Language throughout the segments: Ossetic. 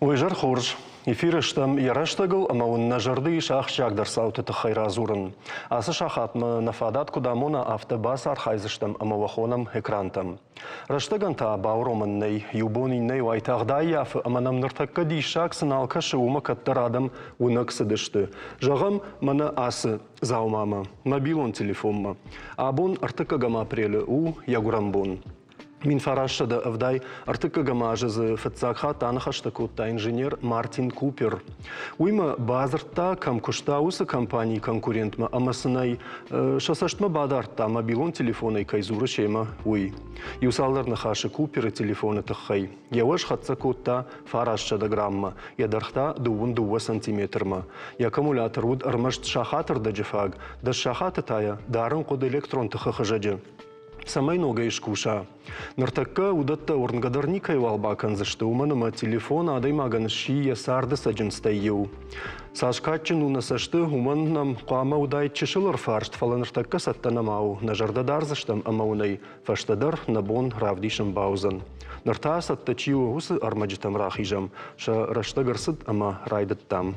Уе зӕр хорз! Эфиры стӕм йӕ рӕстӕгыл ӕмӕ уын нӕ зӕрды ис ахсджиагдӕр цауты тыххӕй радзурын. Ацы сахатмӕ нӕ фадат куыд амона, афтӕ бацархайдзыстӕм ӕмӕ уӕ хонӕм экрантӕм. Рӕстӕгӕн та бауромӕн нӕй, иу бон иннӕйы уайтагъд аййафы ӕмӕ нӕм ныртӕккӕ диссаг цы нал кӕсы, уымӕ кӕддӕр адӕм уынӕг цыдысты. Зӕгъӕм, мӕнӕ ацы дзаумамӕ, мобилон телефонмӕ. Абон ӕртыккӕгӕм апрелы у йӕ гуырӕнбон. 1970 ӕртыккӕгӕм азы дзы фыццаг хатт аныхӕстӕ кодта инженер Мартин Купер. Уый ма бадзырдта, кӕм куыста, уыцы компанийы конкурентмӕ ӕмӕ сын ӕй сӕ цӕстмӕ бадардта, мобилон телефонӕй кӕй дзуры семӕ, уый. Иу цалдӕр ныхасы Куперы телефоны тыххӕй. Йӕ уӕз хӕццӕ кодта 900 грамммӕ, йӕ дӕргъ та 22 сантиметрмӕ. Йӕ аккумулятор уыд ӕрмӕст сахаты рдӕджы фаг, дӕс сахаты та йӕ дарын хъуыд электрон тыхы хызӕджы. цӕмӕй ногӕй скуса. Ныртӕккӕ уыдӕттӕ уырнгӕ дӕр никӕйуал бакӕндзысты, уымӕн ӕмӕ телефон адӕймагӕн сси йӕ царды цӕджындзтӕй иу. Цас кадджын у нӕ цӕсты, уымӕн нӕм хъуамӕ уыдаид чысыл ӕрфарст, фӕлӕ ныртӕккӕ цӕттӕ нӕма у, нӕ зӕрдӕ дардзыстӕм ӕмӕ уын ӕй фӕстӕдӕр нӕ бон равдисын бауыдзӕн. Ныр та цӕттӕ чи у, уыцы ӕрмӕджытӕм рахизӕм, сӕ рӕстӕг ӕрцыд ӕмӕ райдыдтам.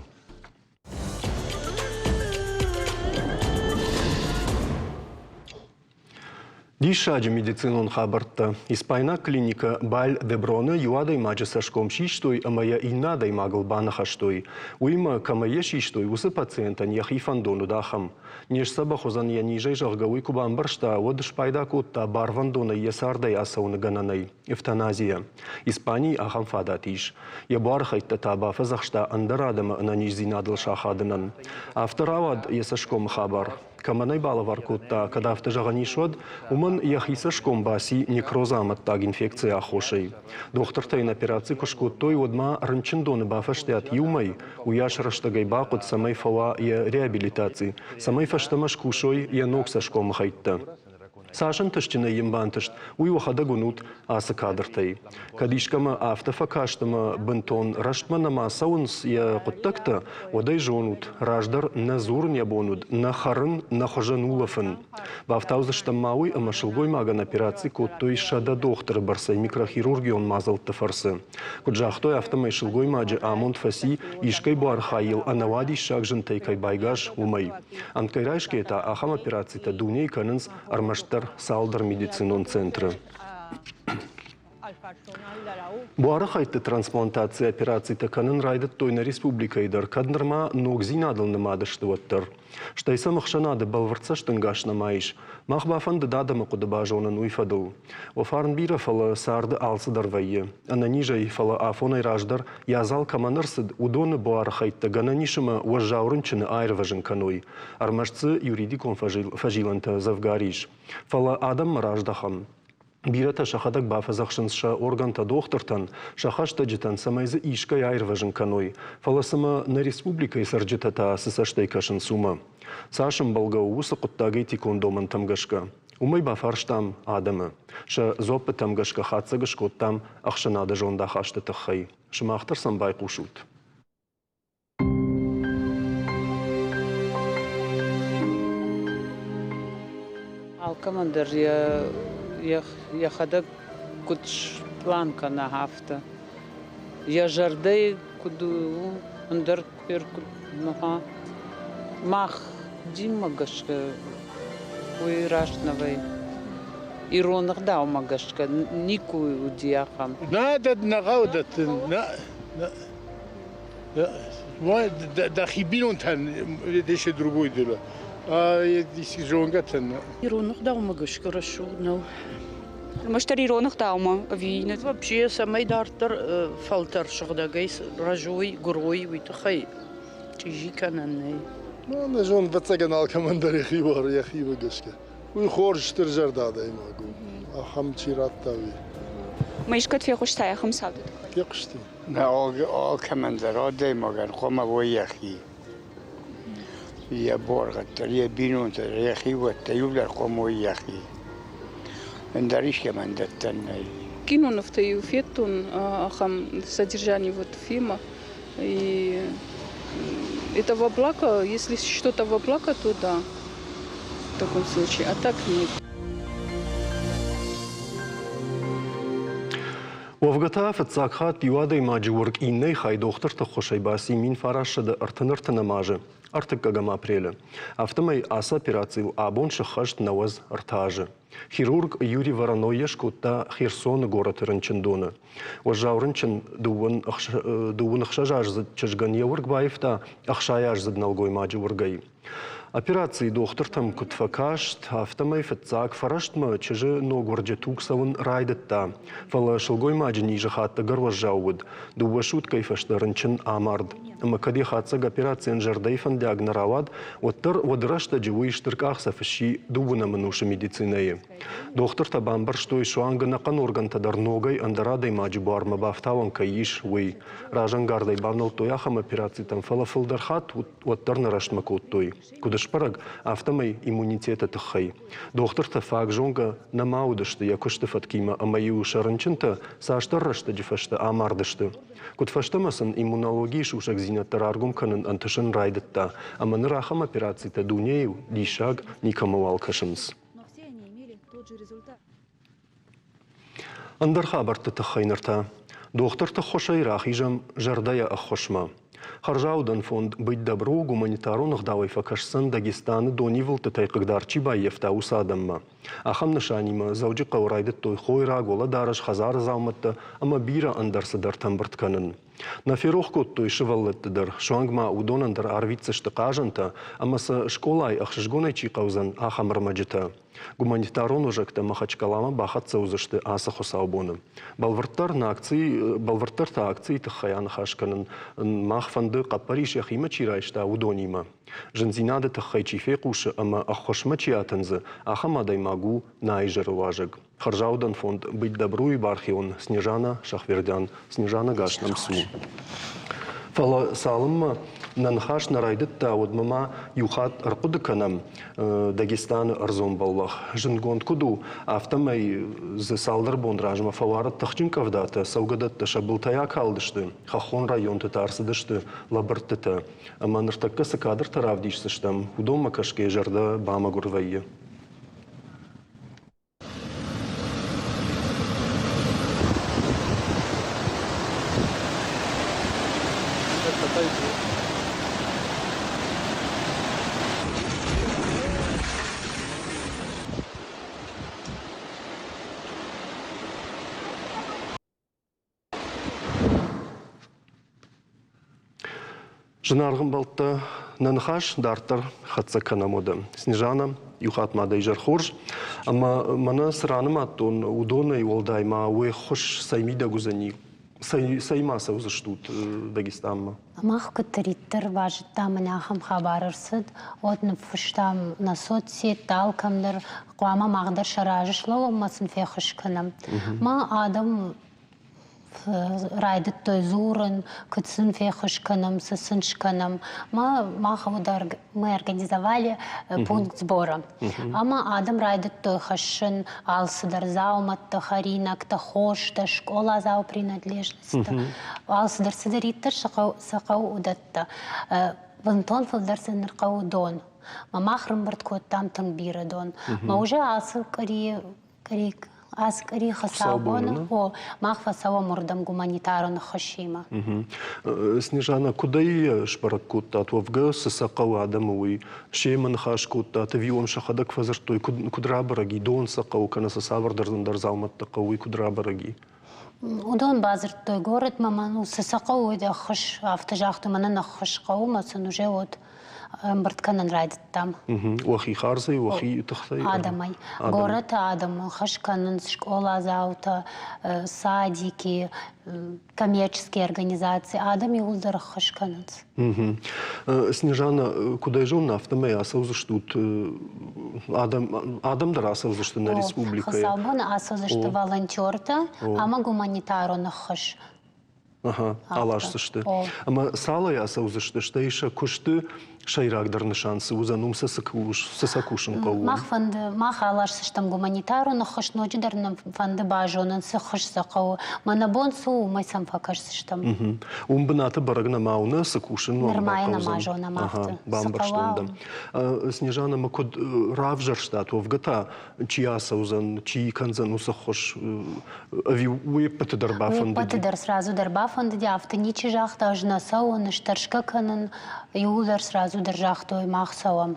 Диссаджы медицинон хабӕрттӕ. Испайнаг клиникӕ Баль Деброны иу адӕймаджы цӕсгом систой ӕмӕ йӕ иннӕ адӕймагыл баныхӕстой. Уыимӕ, кӕмӕй йӕ систой, уыцы пациентӕн йӕхи фӕндон уыд ахӕм. Не сдзӕбӕх уыдзӕн йӕ низӕй, зӕгъгӕ, уый куы бамбӕрста, уӕд спайда кодта барвӕндонӕй йӕ цардӕй ацӕуыны гӕнӕнӕй – эвтаназийӕ. Испанийы ахӕм фадат ис. Йӕ буары хӕйттӕ та бафӕдзӕхста ӕндӕр адӕмы ӕнӕниздзинадыл сахадынӕн. Афтӕ рауад йӕ цӕсгомы хабар. Кӕмӕн ӕй балӕвар кодта, кӕд афтӕ зӕгъӕн ис, уӕд уымӕн йӕхи цӕсгом баци некрозы амӕттаг инфекцийы аххосӕй. Дохтыртӕ йын операци куы скодтой, уӕд ма рынчындоны бафӕстиат иу мӕй, уыйас рӕстӕгӕй бахъуыд, цӕмӕй фӕуа йӕ реабилитаци, цӕмӕй фӕстӕмӕ скусой йӕ ног цӕсгомы хӕйттӕ. Цас ӕнтыстджынӕй йын бантыст, уый уӕхӕдӕг уынут ацы кадртӕй. Кӕд искӕмӕ афтӕ фӕкаст ӕмӕ бынтон рӕстмӕ нӕма цӕуынц йӕ хъуыддӕгтӕ, уӕд ӕй зонут, раздӕр нӕ дзурын йӕ бон уыд, нӕ хӕрын, нӕ хуызӕн улӕфын. Бафтаудзыстӕм ма уый, ӕмӕ сылгоймагӕн операци кодтой 100 дохтыры бӕрцӕй микрохирургион мадзӕлтты фӕрцы. Куыд загътой, афтӕмӕй сылгоймаджы амонд фӕци, искӕй буары хайыл ӕнӕуадиссаг зынтӕй кӕй байгас, уымӕй. Ӕмткӕй райсгӕйӕ та ахӕм операцитӕ дунейы кӕнынц ӕрмӕстдӕр цалдӕр медицинон центры. Буары хӕйтты трансплантацийы операцитӕ кӕнын райдыдтой нӕ республикӕйы дӕр, кӕд нырма ногдзинадыл нымад сты, уӕддӕр. Стӕй сӕм ӕхсӕнады бӕлвырд цӕстӕнгас нӕма ис. Мах бафӕндыд адӕмы хъуыды базонын уый фӕдыл. О, фарн бирӕ, фӕлӕ царды алцыдӕр вӕййы. Ӕнӕнизӕй, фӕлӕ афонӕй раздӕр йӕ адзал кӕмӕн ӕрцыд, уыдоны буары хӕйттӕ гӕнӕн ис ӕмӕ уӕззау рынчыны аирвӕзын кӕной. Ӕрмӕст дзы юридикон фӕзилӕнтӕ дзӕвгар ис. Фӕлӕ адӕммӕ раздӕхӕм. Бирӕтӕ сӕхӕдӕг бафӕдзӕхсынц сӕ органтӕ дохтыртӕн, сӕ хӕстӕджытӕн, цӕмӕй дзы искӕй аирвӕзын кӕной. Фӕлӕ цымӕ нӕ республикӕйы цӕрджытӕ та цы цӕстӕй кӕсынц, уымӕ? Цас ӕмбӕлгӕ у уыцы хъуыддаг этикон домӕнтӕм гӕсгӕ? Уымӕй бафарстам адӕмы. Сӕ дзуӕппытӕм гӕсгӕ хатдзӕг скодтам ӕхсӕнады зондахасты тыххӕй. Сымах дӕр сӕм байхъусут. Алкӕмӕн дӕр йӕхӕдӕг куыд сплан кӕна, афтӕ. Йӕ зӕрдӕйы куыд у, ӕндӕр куыд Мах динмӕ гӕсгӕ уый раст нӕ вӕййы. Ирон ӕгъдаумӕ гӕсгӕ никуы уыди ахӕм. Нӕ, нӕ хъӕуы дӕттын. Нӕ, Дӕхи бинонтӕн еще другое дело. А если зонгӕтӕн. Ирон ӕгъдаумӕ гӕсгӕ рӕсугъд нӕу. Ӕрмӕстдӕр ирон ӕгъдаумӕ ӕви Вообще, цӕмӕй дарддӕр фӕлтӕр сыгъдӕгӕй рӕзой, гуырой, уый тыххӕй чъизи кӕнӕн нӕй. Ну, нӕ зон, ӕвӕццӕгӕн алкӕмӕн дӕр йӕхи бар, йӕхимӕ гӕсгӕ. Уый хорз стырзӕрдӕ адӕймаг у, ахӕм чи радта, уый. Ма искӕд фехъуыстай ахӕм цауты тыххӕй? Фехъуыстон. Нӕ алкӕмӕн дӕр адӕймагӕн хъуамӕ уой йӕхи. Йӕ буаргъӕд дӕр, йӕ бинонтӕ дӕр, йӕ хиуӕттӕ иууылдӕр хъуамӕ уой йӕхи. Ӕндӕр искӕмӕн дӕттӕн нӕй. Кинонывтӕ-иу федтон ахӕм содержание вот фильма. И это во благо, если что-то во благо, то да, в таком случае, а так нет. Уӕвгӕ та фыццаг хатт иу адӕймаджы уырг иннӕйы хай дохтырты ххуысӕй баци 1933 азы ӕртыккӕгӕм апрелы. Афтӕмӕй ацы операцийыл абон сыххӕст 93 азы. Хирург Юрий Вороной йӕ скодта Херсоны горӕты рынчындоны. Уӕззау рынчын дыууын ӕхсӕзаздзыд чызгӕн йӕ уырг баивта ӕхсайаздзыд нӕлгоймаджы уыргӕй. Операцийы дохтыртӕм куыд фӕкаст, афтӕмӕй фыццаг фӕрӕстмӕ чызджы ногуырджы туг цӕуын райдыдта, фӕлӕ сылгоймаджы низы хатт ӕгӕр уӕззау уыд. Дыууӕ суткӕйы фӕстӕ рынчын амард. Ӕмӕ кӕд йӕ хатдзӕг операцийӕн зӕрдӕйы фӕндиаг нӕ рауад, уӕддӕр уӕды рӕстӕджы уый стыр къахдзӕф сси дыууынӕм ӕнусы медицинӕйы. Дохтыртӕ бамбӕрстой, суанг ӕнӕхъӕн органтӕ дӕр ногӕй ӕндӕр адӕймаджы буармӕ бафтауӕн кӕй ис, уый. Разӕнгардӕй бавнӕлдтой ахӕм операцитӕм, фӕлӕ фылдӕр хатт уӕддӕр нӕ рӕстмӕ кодтой. Куыд сбӕрӕг, афтӕмӕй иммунитеты тыххӕй. Дохтыртӕ фаг зонгӕ нӕма уыдысты йӕ куысты фӕткимӕ ӕмӕ-иу сӕ рынчынтӕ цасдӕр рӕстӕджы фӕстӕ амардысты. Куыд фӕстӕмӕ сын иммунологийы сусӕгдзинӕдтӕ раргом кӕнын ӕнтысын райдыдта, ӕмӕ ныр ахӕм операцитӕ дунейы диссаг никӕмӕуал кӕсынц. Ӕндӕр хабӕртты тыххӕй ныр та. Дохтырты ххуысӕй рахизӕм зӕрдӕйӕ ӕххуысмӕ. Хӕрзаудӕн фонд «Быть добру» гуманитарон ӕгъдауӕй фӕкӕсдзӕн Дагестаны донивылдтытӕй хъыгдард чи баййӕфта, уыцы адӕммӕ. Ахӕм нысанимӕ Дзӕуджыхъӕуы райдыдтой хойраг, уӕлӕдарӕс, хӕдзары дзаумӕттӕ ӕмӕ бирӕ ӕндӕр цыдӕртӕ ӕмбырд кӕнын. Нӕ ферох кодтой сывӕллӕтты дӕр, суанг ма уыдонӕн дӕр арвитдзысты хъазӕнтӕ ӕмӕ сӕ скъолайы ӕхсызгонӕй чи хъӕудзӕн, ахӕм ӕрмӕджытӕ. Гуманитарон уӕзӕгтӕ Махачкаламӕ бахӕццӕ уыдзысты ацы хуыцаубоны. Бӕлвырддӕр нӕ акцийы, бӕлвырддӕр та акцийы тыххӕй аныхас кӕнын мах фӕнды хъӕппӕрис йӕхимӕ чи райста, уыдонимӕ. Зындзинады тыххӕй чи фехъусы ӕмӕ ӕххуысмӕ чи атындзы, ахӕм адӕймаг у нӕ изӕры уазӕг. Хӕрзаудӕн фонд «Быть добру»-йы бархион Снежана Шахвердян. Снежана гас нӕм цу. Фӕлӕ цалынмӕ нӕ ныхас нӕ райдыдта, уӕдмӕ ма иу хатт ӕрхъуыды кӕнӕм Дагестаны ӕрдзон бӕллӕх. Зындгонд куыд у, афтӕмӕй дзы цалдӕр бон размӕ фӕуарыд тыхджын къӕвдатӕ, цӕугӕдӕттӕ сӕ былтӕй акалдысты, хӕххон районты та ӕрцыдысты лӕбырдтытӕ. Ӕмӕ ныртӕккӕ цы кадртӕ равдисдзыстӕм, уыдонмӕ кӕсгӕйӕ зӕрдӕ бамӕгуыр вӕййы. Зынаргъ ӕмбӕлттӕ, нӕ ныхас дарддӕр хӕццӕ кӕнӕм уӕдӕ. Снежана, иу хатт ма дӕ изӕр хорз. Ӕмӕ мӕнӕ цы ранымадтон, уыдонӕй уӕлдай ма уе ххуыс цӕй мидӕг уыдзӕни, цӕй ма цӕудзыстут Дагестанмӕ? Мах куыддӕриддӕр базыдтам, мӕнӕ ахӕм хабар ӕрцыд, уӕд ныффыстам нӕ соцсетьты алкӕмдӕр, хъуамӕ мах дӕр сӕ разы слӕууӕм ӕмӕ сын феххуыс кӕнӕм. Мӕ адӕм райдыдтой дзурын, куыд сын феххуыс кӕнӕм, цы сын скӕнӕм. Мах мы организовали пункт сбора. Ӕмӕ адӕм райдыдтой хӕссын алцыдӕр дзаумӕттӕ, хӕринӕгтӕ, хостӕ, скъоладзау принадлежностьтӕ. Алцыдӕр цыдӕриддӕр сӕ хъӕуы, уыдӕттӕ. Бынтон фылдӕр сын ныр хъӕуы дон. Мӕ мах рымбырд кодтам тынг бирӕ дон. Мӕ уже ацы къуырийы ацы къуыри хуыцаубоны о мах фӕцӕуӕм уырдӕм гуманитарон ӕххуысимӕ. Снежана, куыдӕй сбӕрӕг кодтат, уӕвгӕ цы сӕ хъӕуы адӕмы, уый? Семӕ ныхас кодтат ӕви уӕм сӕхӕдӕг фӕдзырдтой, куыд рабӕрӕг и, дон сӕ хъӕуы кӕнӕ сӕ цавӕрдӕр ӕндӕр дзаумӕттӕ хъӕуы, уый куыд рабӕрӕг и? Уыдон бадзырдтой горӕтмӕ, мӕн цы сӕ хъӕуы, уый ӕххуыс, афтӕ загътой, мӕнӕн ӕххуыс хъӕуы, мӕ сын уже вот ӕмбырд кӕнын райдыдтам. Уӕхи хардзӕй, уӕхи тыхтӕй? Адӕмӕй. Горӕты адӕм хӕс кӕнынц скъоладзаутӕ, садики, коммерческие организации. Адӕм иууылдӕр ӕххуыс кӕнынц. Снежана, куыд ӕй зонын, афтӕмӕй ацӕудзыстут, адӕм, адӕм дӕр ацӕудзысты нӕ республикӕйы. Хуыцаубоны ацӕудзысты волонтертӕ ӕмӕ гуманитарон ӕххуыс. Ага, аласдзысты. Ӕмӕ цалӕй ацӕудзысты, стӕй сӕ куысты сӕйрагдӕр нысан цы уыдзӕн, уым сӕ цы сӕ кусын хъӕуы? Мах фӕнды, мах аласдзыстӕм гуманитарон ӕххуыс, ноджыдӕр нӕ фӕнды базонын, цы ххуыс сӕ хъӕуы. Мӕ нӕ бон цы у, уымӕй сӕм фӕкӕсдзыстӕм. Уым бынаты бӕрӕг нӕма у, нӕ цы кусын уӕм Нырма йӕ нӕма зонӕм афтӕ. Бамбӕрстон дӕ. Снежана, ма куыд равзӕрстат, уӕвгӕ та чи ацӕудзӕн, чи кӕндзӕн уыцы ххуыс, ӕви уе ппӕты дӕр бафӕндыди? Уе ппӕты дӕр сразу дӕр бафӕндыди, афтӕ ничи загъта, ӕз нӕ цӕуын, ӕз тӕрсгӕ кӕнын. Иууылдӕр сразу дӕр загътой, мах цӕуӕм.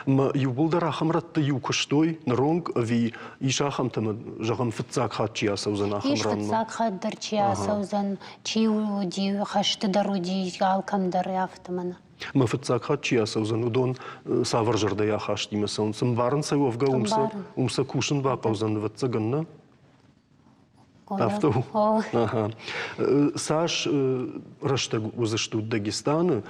Мӕ иууылдӕр ахӕм рӕтты иу куыстой ныронг ӕви ис ахӕмтӕ, ӕмӕ, зӕгъӕм, фыццаг хатт чи ацӕудзӕн ахӕм Ис ранмӕ? фыццаг хатт дӕр чи ацӕудзӕн, чи уыди, хӕсты дӕр уыди, алкӕм дӕр афтӕ мӕнӕ. Мӕ фыццаг хатт чи ацӕудзӕн, уыдон цавӕр зӕрдӕйы ахастимӕ цӕуынц? Ӕмбарынц ӕй уӕвгӕ уым сӕ кусын бахъӕудзӕн, ӕвӕццӕгӕн, нӕ? Афтӕ у? Ага. Цас рӕстӕг уыдзыстут Дагестаны,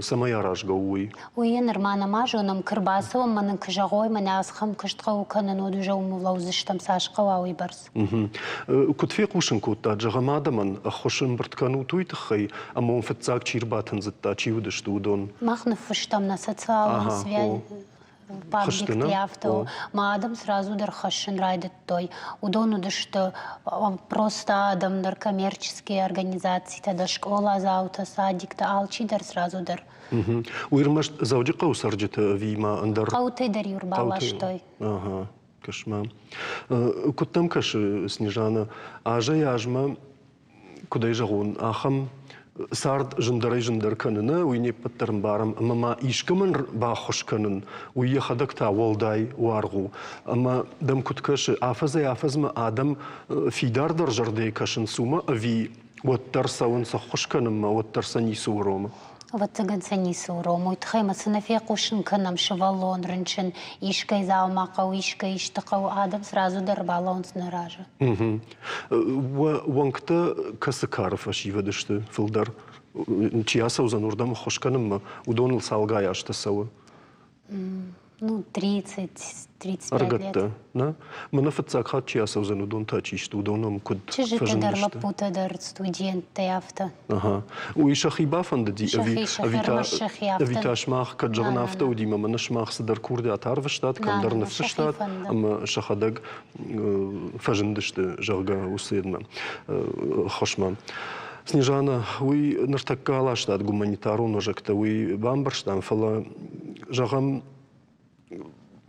цӕмӕй аразгӕ у уый? Уый нырма нӕма зонӕм, куы рбацӕуӕм, мӕ нын куы зӕгъой, мӕнӕ ахӕм куыст хъӕуы кӕнын, уӕд уже уым лӕудзыстӕм, цас хъӕуа, уыйбӕрц. Куыд фехъусын кодтат, зӕгъӕм, адӕмӕн ӕххуыс ӕмбырд кӕнут уый тыххӕй, ӕмӕ уым фыццаг чи рбатындзыдта, чи уыдысты, уыдон? Мах ныффыстам нӕ социалон связь пабликты афтӕ у. Мӕ адӕм сразу дӕр хӕссын райдыдтой. Уыдон уыдысты просто адӕм дӕр, коммерческие организацитӕ дӕр, скъоладзаутӕ, садиктӕ, алчи дӕр сразу дӕр. Уый ӕрмӕст Дзӕуджыхъӕуы цӕрджыты ӕви ма ӕндӕр? Хъӕутӕй дӕр-иу ӕрбаластой. Ага. Кӕс-ма. Куыд дӕм кӕсы, Снежана, азӕй-азмӕ, куыд ӕй зӕгъон, ахӕм цард зындӕрӕй-зындӕр кӕны, нӕ, уый не ппӕт дӕр ӕмбарӕм, ӕмӕ ма искӕмӕн баххуыс кӕнын, уый йӕхӕдӕг та уӕлдай уаргъ у. Ӕмӕ дӕм куыд кӕсы, афӕдзӕй-афӕдзмӕ адӕм фидардӕр зӕрдӕйы кӕсынц уымӕ ӕви уӕддӕр цӕуынц ӕххуыс кӕнынмӕ, уӕддӕр сӕ ницы уромы? Ӕвӕццӕгӕн сӕ ницы уромы. Уый тыххӕй ма цы нӕ фехъусын кӕнӕм, сывӕллон, рынчын, искӕй дзаума хъӕуы, искӕй исты хъӕуы, адӕм сразу дӕр ӕрбалӕууынц нӕ разы. Уӕ уӕнгтӕ кӕцы кары фӕсивӕд сты фылдӕр? Чи ацӕудзӕн уырдӕм ӕххуыс кӕнынмӕ, уыдоныл цалгай азтӕ цӕуы? Ну, 30, 35 Ӕрыгӕттӕ, нӕ? Мӕнӕ фыццаг хатт чи ацӕудзӕн, уыдон та чи сты, уыдон ӕм куыд Чызджытӕ дӕр, лӕппутӕ дӕр, студенттӕ афтӕ. Ага. Уый сӕхи бафӕндыди, ӕви, ӕви та, ӕви та сымах, кӕд зӕгъын, афтӕ уыди, мӕ мӕнӕ сымах цыдӕр курдиат арвыстат, кӕмдӕр ныффыстат, ӕмӕ сӕхӕдӕг фӕзындысты, зӕгъгӕ, уыцы едмӕ, хосмӕ. Снежана, уый ныртӕккӕ аластат гуманитарон ӕвзӕгтӕ, уый бамбӕрстам, фӕлӕ, зӕгъӕм,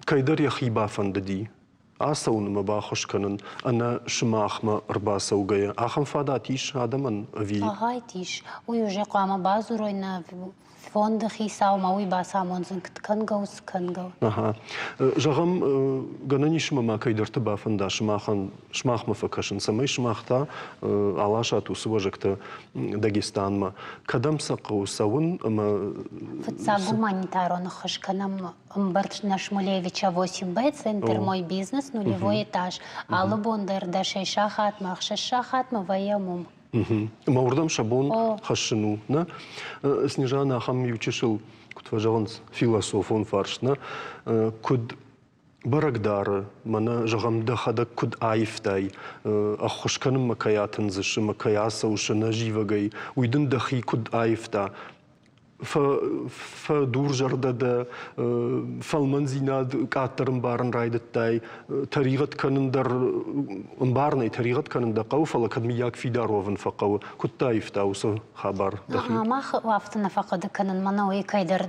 кӕйдӕр йӕхи бафӕндыди ацӕуынмӕ баххуыс кӕнын ӕнӕ сымахмӕ ӕрбацӕугӕйӕ. Ахӕм фадат ис адӕмӕн ӕви? Ӕгайт ис. Уый уже хъуамӕ бадзурой нӕ фонды хицаумӕ, уый бацамондзӕн, куыд кӕнгӕ у, цы кӕнгӕ у. Ага. Зӕгъӕм, гӕнӕн ис ӕмӕ ма кӕйдӕрты бафӕнда сымахӕн сымахмӕ фӕкӕсын, цӕмӕй сымах та аласат уыцы уӕзӕгтӕ Дагестанмӕ. Кӕдӕм сӕ хъӕуы цӕуын ӕмӕ Фыццаг гуманитарон ӕххуыс кӕнӕм ӕмбырд на Шмулевича 8Б, центр «Мой бизнес», нулевой этаж. Алы бон дӕр дӕсӕй сахатмӕ, ӕхсӕз сахатмӕ вӕййӕм уым. Ӕмӕ уырдӕм сӕ бон хӕссын у, нӕ? Снежана, ахӕм иучысыл, куыд фӕзӕгъынц, философон фарст, нӕ? Куыд бӕрӕг дары, мӕнӕ, зӕгъӕм, дӕхӕдӕг куыд аивтай, ӕххуыс кӕнынмӕ кӕй атындзыс ӕмӕ кӕй ацӕуыс ӕнӕзивӕгӕй, уый дын дӕхи куыд аивта? Фӕдурзӕрдӕ дӕ, фӕлмӕндзинад къаддӕр ӕмбарын райдыдтай, тӕригъӕд кӕнын дӕр ӕмбарынӕй тӕригъӕд кӕнын дӕ хъӕуы, фӕлӕ кӕд мыййаг фидар уӕвын фӕхъӕуы, куыд дӕ аивта уыцы хабар дӕхи? Мах афтӕ нӕ фӕхъуыды кӕнын, мӕнӕ уый кӕйдӕр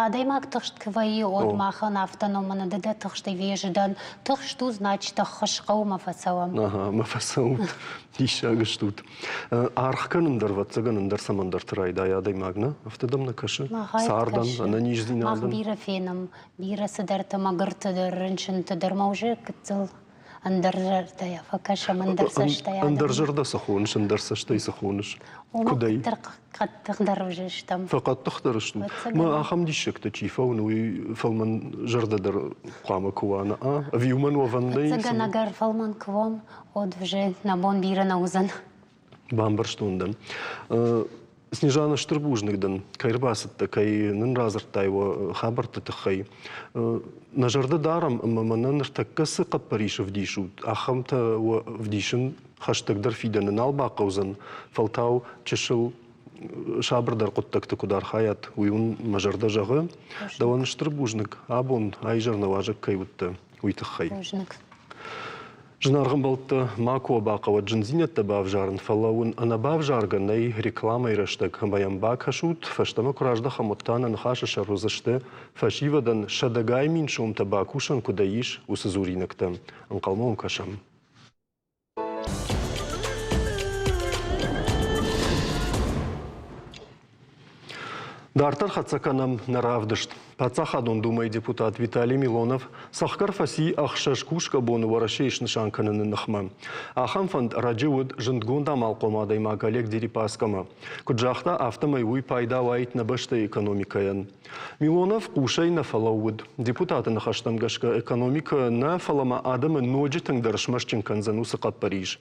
адӕймаг тыхст куы вӕййы, уӕд махӕн афтӕ нӕу, мӕнӕ ды дӕ тыхст ӕви ӕз дӕн. Тыхст у, значит, ӕххуыс хъӕуы мӕ фӕцӕуӕм. Ага, мӕ фӕцӕут. Диссаг стут. Аргъ кӕнын дӕр, ӕвӕццӕгӕн, ӕндӕр цӕмӕндӕрты райдайы адӕймаг, нӕ? Афтӕ дӕм нӕ кӕсы? Цардӕн, ӕнӕниздзинадӕн? Мах бирӕ фенӕм, бирӕ цыдӕртӕ, мӕгуырты дӕр, рынчынты дӕр, мӕ уже гыццыл ӕндӕр зӕрдӕйӕ фӕкӕсӕм, ӕндӕр цӕстӕй. Ӕндӕр зӕрдӕ цы хоныс, ӕндӕр цӕстӕй цы хоныс? Куыдӕй? Хъӕддыхдӕр уыдзыстӕм. Фӕхъӕддыхдӕр стут. Мӕ ахӕм диссӕгтӕ чи фӕуын, уый фӕлмӕн зӕрдӕ дӕр хъуамӕ куы уа, нӕ? Ӕви уымӕн уӕвӕн нӕй? Ӕцӕгӕн ӕгӕр фӕлмӕн куы уӕм, уӕд уже нӕ бон бирӕ нӕ уыдзӕн. Бамбӕрстон дӕн. Снежана, стыр бузныг дын, кӕй ӕрбацыдтӕ, кӕй нын радзырдтай уӕ хабӕртты тыххӕй. Нӕ зӕрдӕ дарӕм ӕмӕ мӕнӕ ныртӕккӕ цы хъӕппӕрис ӕвдисут, ахӕмтӕ уӕ ӕвдисын хӕстӕгдӕр фидӕны нал бахъӕудзӕн, фӕлтау чысыл сабырдӕр хъуыддӕгты куыд архайат, уый уын мӕ зӕрдӕ зӕгъы. Дӕуӕн стыр бузныг, абон а-изӕр нӕ уазӕг кӕй уыдтӕ, уый тыххӕй. Бузныг. Зынаргъ ӕмбӕлттӕ, макуы бахъӕуӕд зындзинӕдтӕ бавзарын, фӕлӕ уын ӕнӕбавзаргӕ нӕй рекламӕйы рӕстӕг ӕмӕ йӕм бакӕсут, фӕстӕмӕ куы раздӕхӕм, уӕд та нӕ ныхасы сӕр уыдзысты, фӕсивӕдӕн сӕдӕгай мин сомтӕ бакусӕн куыдӕй ис, уыцы дзуринӕгтӕ. Ӕнхъӕлмӕ уӕм кӕсӕм. Дарддӕр хӕццӕ кӕнӕм нӕ равдыст. Паддзахадон Думӕйы депутат Виталий Милонов цӕхгӕр фӕци ӕхсӕз кусгӕ боны Уӕрӕсейы снысан кӕныны ныхмӕ. Ахӕм фӕнд ӕрӕджы уыд зындгонд амалхъом адӕймаг Олег Дерипаскамӕ. Куыд загъта, афтӕмӕй уый пайда уаид нӕ бӕстӕйы экономикӕйӕн. Милонов хъусӕй нӕ фӕлӕууыд. Депутаты ныхӕстӕм гӕсгӕ экономикӕ нӕ, фӕлӕ ма адӕмы ноджы тынгдӕр смӕстджын кӕндзӕн уыцы хъӕппӕрис.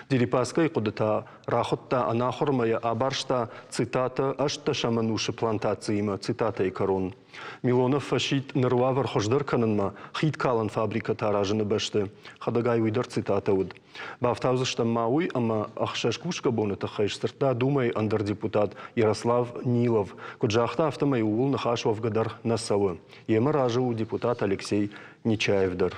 Дерипаскайы хъуыды та рахуыдта ӕнахуырмӕ йӕ абарста цитатӕ ӕстдӕсӕм ӕнусы плантациимӕ цитатӕйы кӕрон. Милонов фӕсидт ныр уавӕр хуыздӕр кӕнынмӕ хидкалӕн фабрикӕтӕ аразыны бӕсты. Хӕдӕгай уый дӕр цитатӕ уыд. Бафтаудзыстӕм ма уый, ӕмӕ ӕхсӕз кусгӕ боны тыххӕй сдзырдта Думӕйы ӕндӕр депутат Ярослав Нилов. Куыд загъта, афтӕмӕй ууыл ныхас уӕвгӕ дӕр нӕ цӕуы. Йемӕ разы у депутат Алексей Нечаев дӕр.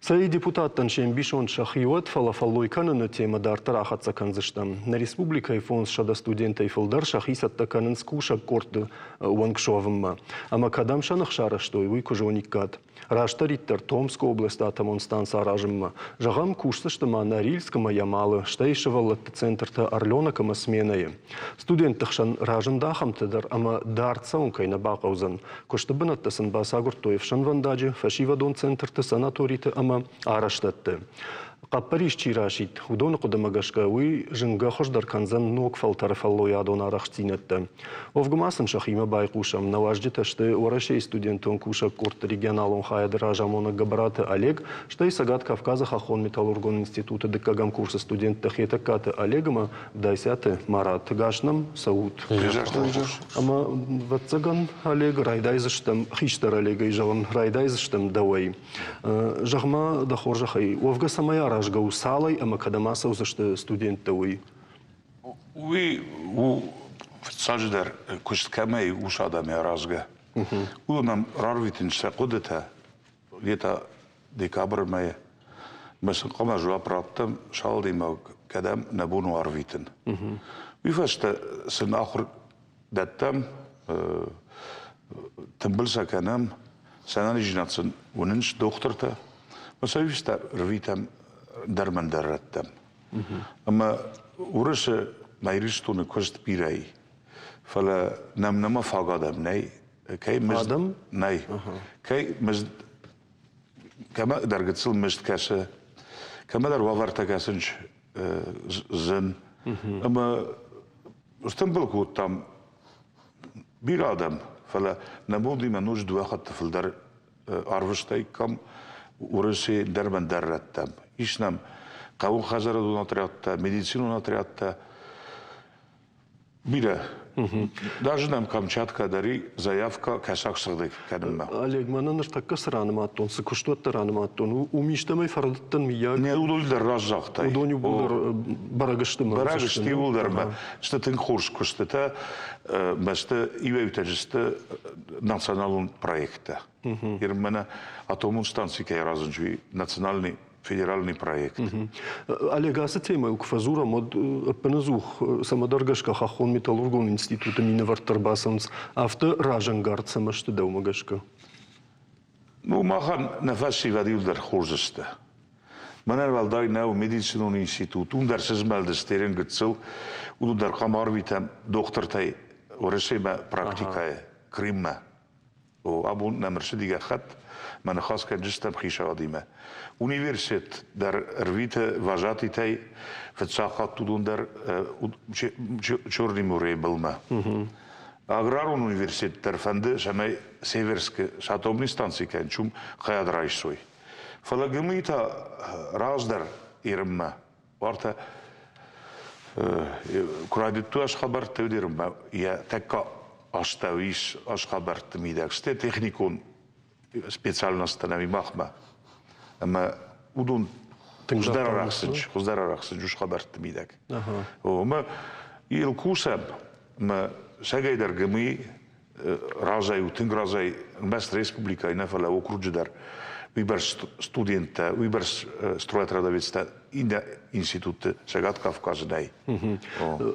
Цӕй депутаттӕн се мбисонд сӕхи уӕд, фӕлӕ фӕллой кӕныны темӕ дарддӕр ахӕццӕ кӕндзыстӕм. Нӕ республикӕйы 500 студентӕй фылдӕр сӕхи цӕттӕ кӕнынц кусӕг къордты уӕнгсуӕвынмӕ. Ӕмӕ кӕдӕм сӕ ных сарӕзтой, уый куы зониккат. Растдӕриддӕр Томскы областы атомон станц аразынмӕ. Зӕгъӕм, кусдзысты ма Норильск ӕмӕ Ямалы, стӕй сывӕллӕтты центртӕ Орленок ӕмӕ Сменӕйы. Студентты хсӕн разынд ахӕмтӕ дӕр, ӕмӕ дард цӕуын кӕй нӕ бахъӕудзӕн. Куысты бынӕттӕ сын бацагуырдтой ӕфсӕнвӕндаджы, фӕсивӕдон центрты, санаториты ӕмӕ арӕзтӕдты. Хъӕппӕрис чи расидт, уыдоны хъуыдымӕ гӕсгӕ уый зынгӕ хуыздӕр кӕндзӕн ног фӕлтӕры фӕллойадон арӕхстдзинӕдтӕ. Уӕвгӕ ма сын сӕхимӕ байхъусӕм. Нӕ уазджытӕ сты Уӕрӕсейы студентон кусӕг къордты регионалон хайады разамонӕг Гӕбӕраты Олег, стӕй Цӕгат Кавказы хӕххон-металлургон институты дыккӕгӕм курсы студенттӕ Хетӕгкаты Олег ӕмӕ Дайсиаты Марат. Гас нӕм цӕут. Ӕмӕ, ӕвӕццӕгӕн, Олег, райдайдзыстӕм, хистӕр Олегӕй зӕгъын, райдайдзыстӕм дӕуӕй. Зӕгъ-ма, дӕ хорзӕхӕй, уӕвгӕ цӕмӕй аразгӕ у, цалӕй ӕмӕ кӕдӕм ацӕудзысты студенттӕ, уый? Уый у фыццаджыдӕр куыст кӕмӕй ус адӕмӕй аразгӕ. Уыдон ӕм рарвитынц сӕ хъуыдытӕ, где-то декабры мӕйы. Мӕ сын хъуамӕ дзуапп раттӕм, салдимӕ кӕдӕм нӕ бон у арвитын. Уый фӕстӕ сын ахуыр дӕттӕм, тымбыл сӕ кӕнӕм, сӕ ӕнӕниздзинад сын уынынц дохтыртӕ. Мӕ сӕ уый рвитӕм дӕр мӕн дӕр раттӕм. Ӕмӕ Уырысы мӕ Ирыстоны куыст бирӕ и, фӕлӕ нӕм нӕма фаг адӕм нӕй. Кӕй мызд Адӕм? Нӕй. Кӕй мызд кӕмӕдӕр гыццыл мызд кӕсы, кӕмӕдӕр уавӕртӕ кӕсынц зын. Ӕмӕ стымбыл кодтам бирӕ адӕм, фӕлӕ нӕ бондимӕ ноджы дыууӕ хатты фылдӕр арвыстаиккам Уӕрӕсе дӕр ӕндӕр рӕттӕм. Ис нӕм хъӕуы отрядтӕ, медицинон отрядтӕ, бирӕ. Даже нӕм Камчатка дӕр и заявка кӕсаг сыгъдӕг кӕнынмӕ. Олег, мӕнӕ ныртӕккӕ цы ранымадтон, цы куыстуӕттӕ ранымадтон, уым истӕмӕй фӕрӕдыдтӕн, мыййаг? Не, уыдон дӕр раст загътай. Уыдон иууылдӕр бӕрӕг сты. Бӕрӕг сты иууылдӕр. Сты тынг хорз куыстытӕ, сты иуӕй-иутӕ сты националон проекттӕ. Мӕнӕ атомон станци кӕй аразынц, уый национальный федеральный проект. Олег, ацы темӕйыл куы фӕдзурӕм, уӕд ӕппынӕдзух цӕмӕдӕр гӕсгӕ хӕххон металлургон институты минӕвӕрттӕ ӕрбацӕуынц. Афтӕ разӕнгард цӕмӕ сты дӕумӕ гӕсгӕ? Ну, махӕн нӕ фӕсивӕд иуылдӕр хорз сты. Мӕнӕн уӕлдай нӕу медицинон институт, уым дӕр сызмӕлдысты ерын гыццыл, уыдон дӕр хъуамӕ арвитӕм дохтыртӕй Уӕрӕсемӕ практикӕйы, Крыммӕ. О, абон нӕм ӕрцыди гӕххӕтт, мӕ ныхас кӕнджыстӕм хицауадимӕ. Университет дӕр ӕрвиты вожатитӕй, фыццаг хатт уыдон дӕр Черный морейы былмӕ. Аграрон университет дӕр фӕнды, цӕмӕй Северскы атомный станци кӕнчум хайад райсой. Фӕлӕ ГМИ та раздӕр Ирынмӕ Уартӕ куы райдыдтой ашхабӕртты уыдерынмӕ, йӕ тӕккӕ астӕу ис ашхабӕртты мидӕг, стӕй техникон специальносттӕ нӕм и махмӕ. Ӕмӕ уыдон Хуыздӕр арӕхсынч, хуыздӕр арӕхсынч ус хабӕртты мидӕг. Ӕмӕ йыл кусӕм, ӕмӕ сӕгӕйдӕр ГМИ разӕй у, тынг разӕй, ӕрмӕст республикӕйы нӕ, фӕлӕ окруджы дӕр уыйбӕрц студенттӕ, уыйбӕрц стройотрядовецтӕ иннӕ институтты Цӕгат Кавказы нӕй.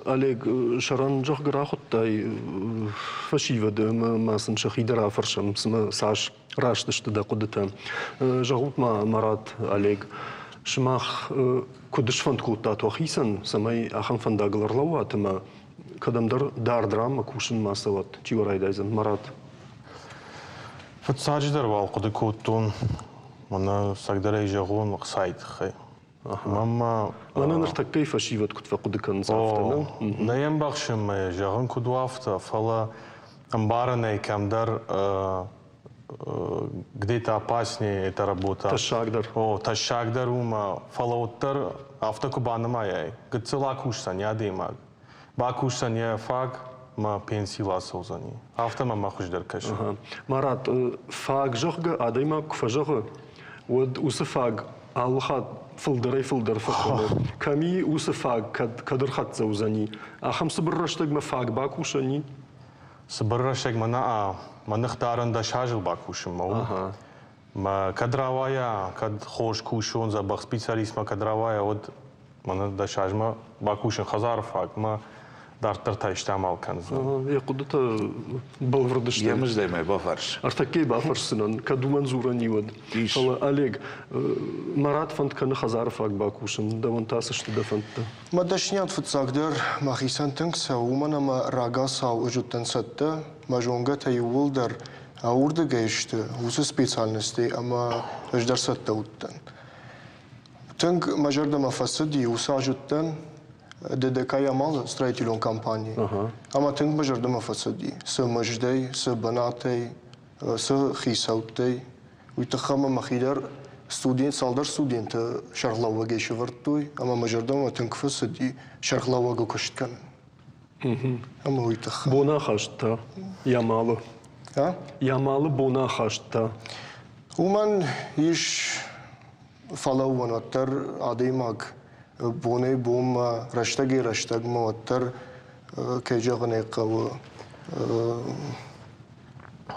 Олег, сӕрӕн зӕгъгӕ рахуыдтай фӕсивӕды ӕмӕ ма сын сӕхи дӕр афӕрсӕм, цымӕ цас раст сты дӕ хъуыдытӕ. Зӕгъут-ма, Марат, Олег, сымах куыд сфӕнд кодтат уӕхицӕн, цӕмӕй ахӕм фӕндагыл ӕрлӕууат ӕмӕ кӕдӕмдӕр дард ранмӕ кусынмӕ ацӕуат? Чи уӕ райдайдзӕн, Марат? Фыццаджыдӕр уал хъуыды кодтон, мӕнӕ цӕгдӕрӕй зӕгъон, ӕхцайы тыххӕй. Мӕнмӕ Мӕнӕ ныртӕккӕйы фӕсивӕд куыд фӕхъуыды кӕнынц, афтӕ, нӕ? Нӕ йӕ ӕмбӕхсын мӕ зӕгъын куыд у афтӕ, фӕлӕ ӕмбарын ӕй кӕмдӕр где-то опаснее эта работа. Тӕссагдӕр. О, тӕссагдӕр у мӕ, фӕлӕ уӕддӕр афтӕ куы банымайай, гыццыл акусдзӕн йӕ адӕймаг. Бакусдзӕн йӕ фаг, мӕ пенсийыл ацӕудзӕни. Афтӕ мӕм мӕ хуыздӕр кӕсы. Марат, фаг, зӕгъгӕ, адӕймаг куы фӕзӕгъы, уӕд уыцы фаг алы хатт фылдӕрӕй-фылдӕр фӕкӕны. Кӕм и уыцы фаг, кӕд, кӕд ӕрхӕццӕ уыдзӕни? Ахӕм цыбыр рӕстӕгмӕ фаг бакусӕн и? Цыбыр рӕстӕгмӕ нӕ, мӕ ных дарын 10 азыл бакусынмӕ у. Мӕ кӕд рауайа, кӕд хорз кусон, дзӕбӕх специалистмӕ кӕд рауайа, уӕд мӕнӕ 10 азмӕ бакусын хӕдзары фаг, мӕ дарддӕр та исты амал кӕндзынӕн. Йӕ хъуыдытӕ бӕлвырд сты. Йӕ мыздӕй мӕ бафӕрс. Ӕртӕккӕй бафӕрсдзынӕн, кӕд уымӕн дзурӕн и, уӕд. Фӕлӕ, Олег, Марат фӕнд кӕны хӕдзары фаг бакусын. Дӕуӕн та цы сты дӕ фӕндтӕ? Мӕ дӕсниад фыццагдӕр мӕхицӕн тынг цӕуы, уымӕн ӕмӕ рагацау ӕз уыдтӕн цӕттӕ, мӕ зонгӕтӕ иууылдӕр уырдыгӕй сты уыцы специальностӕй ӕмӕ ӕз дӕр цӕттӕ уыдтӕн. Тынг мӕ зӕрдӕмӕ фӕцыди, уыцы аз уыдтӕн ДДК-йы амал строителон компанийы. Ӕмӕ тынг мӕ зӕрдӕмӕ фӕцыди, цы мыздӕй, цы бынатӕй, цы хицӕуттӕй. Уый тыххӕй мӕ мӕхи дӕр студент, цалдӕр студенты сӕргълӕууӕгӕй сӕвӕрдтой ӕмӕ мӕ зӕрдӕмӕ тынг фӕцыди сӕргълӕууӕгы куыст кӕнын. Ӕмӕ уый тыххӕй. Бонахаст та Ямалы. А? Ямалы бонахаст та. Уымӕн ис фӕлӕууӕн уӕддӕр адӕймаг бонӕй-бонмӕ, рӕстӕгӕй-рӕстӕгмӕ уӕддӕр, кӕй зӕгъын ӕй хъӕуы,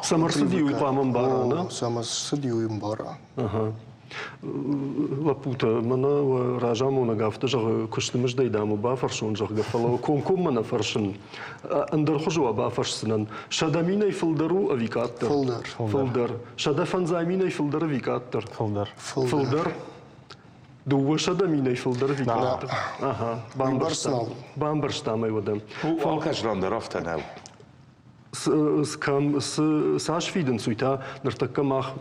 Цӕмӕ рцыди, уый хъуамӕ ӕмбара, нӕ? Цӕмӕ рцыди, уый ӕмбара. Лӕппутӕ, мӕнӕ уӕ разамонӕг афтӕ зӕгъы, куысты мыздӕй, дам, бафӕрсон, зӕгъгӕ, фӕлӕ комкоммӕ нӕ фӕрсын. Ӕндӕр хуызы уӕ бафӕрсдзынӕн. 100 000-ӕй фылдӕр у ӕви къаддӕр? Фылдӕр. Фылдӕр. 150 000-ӕй фылдӕр ӕви къаддӕр? Фылдӕр. Фылдӕр. 200 000-ӕй фылдӕр ӕви къаддӕр? Ага, бамбӕрстам. Бамбӕрстам ӕй уӕдӕ. Алкӕцы ран дӕр афтӕ нӕу. Кӕм цы цас фидынц, уый та ныртӕккӕ мах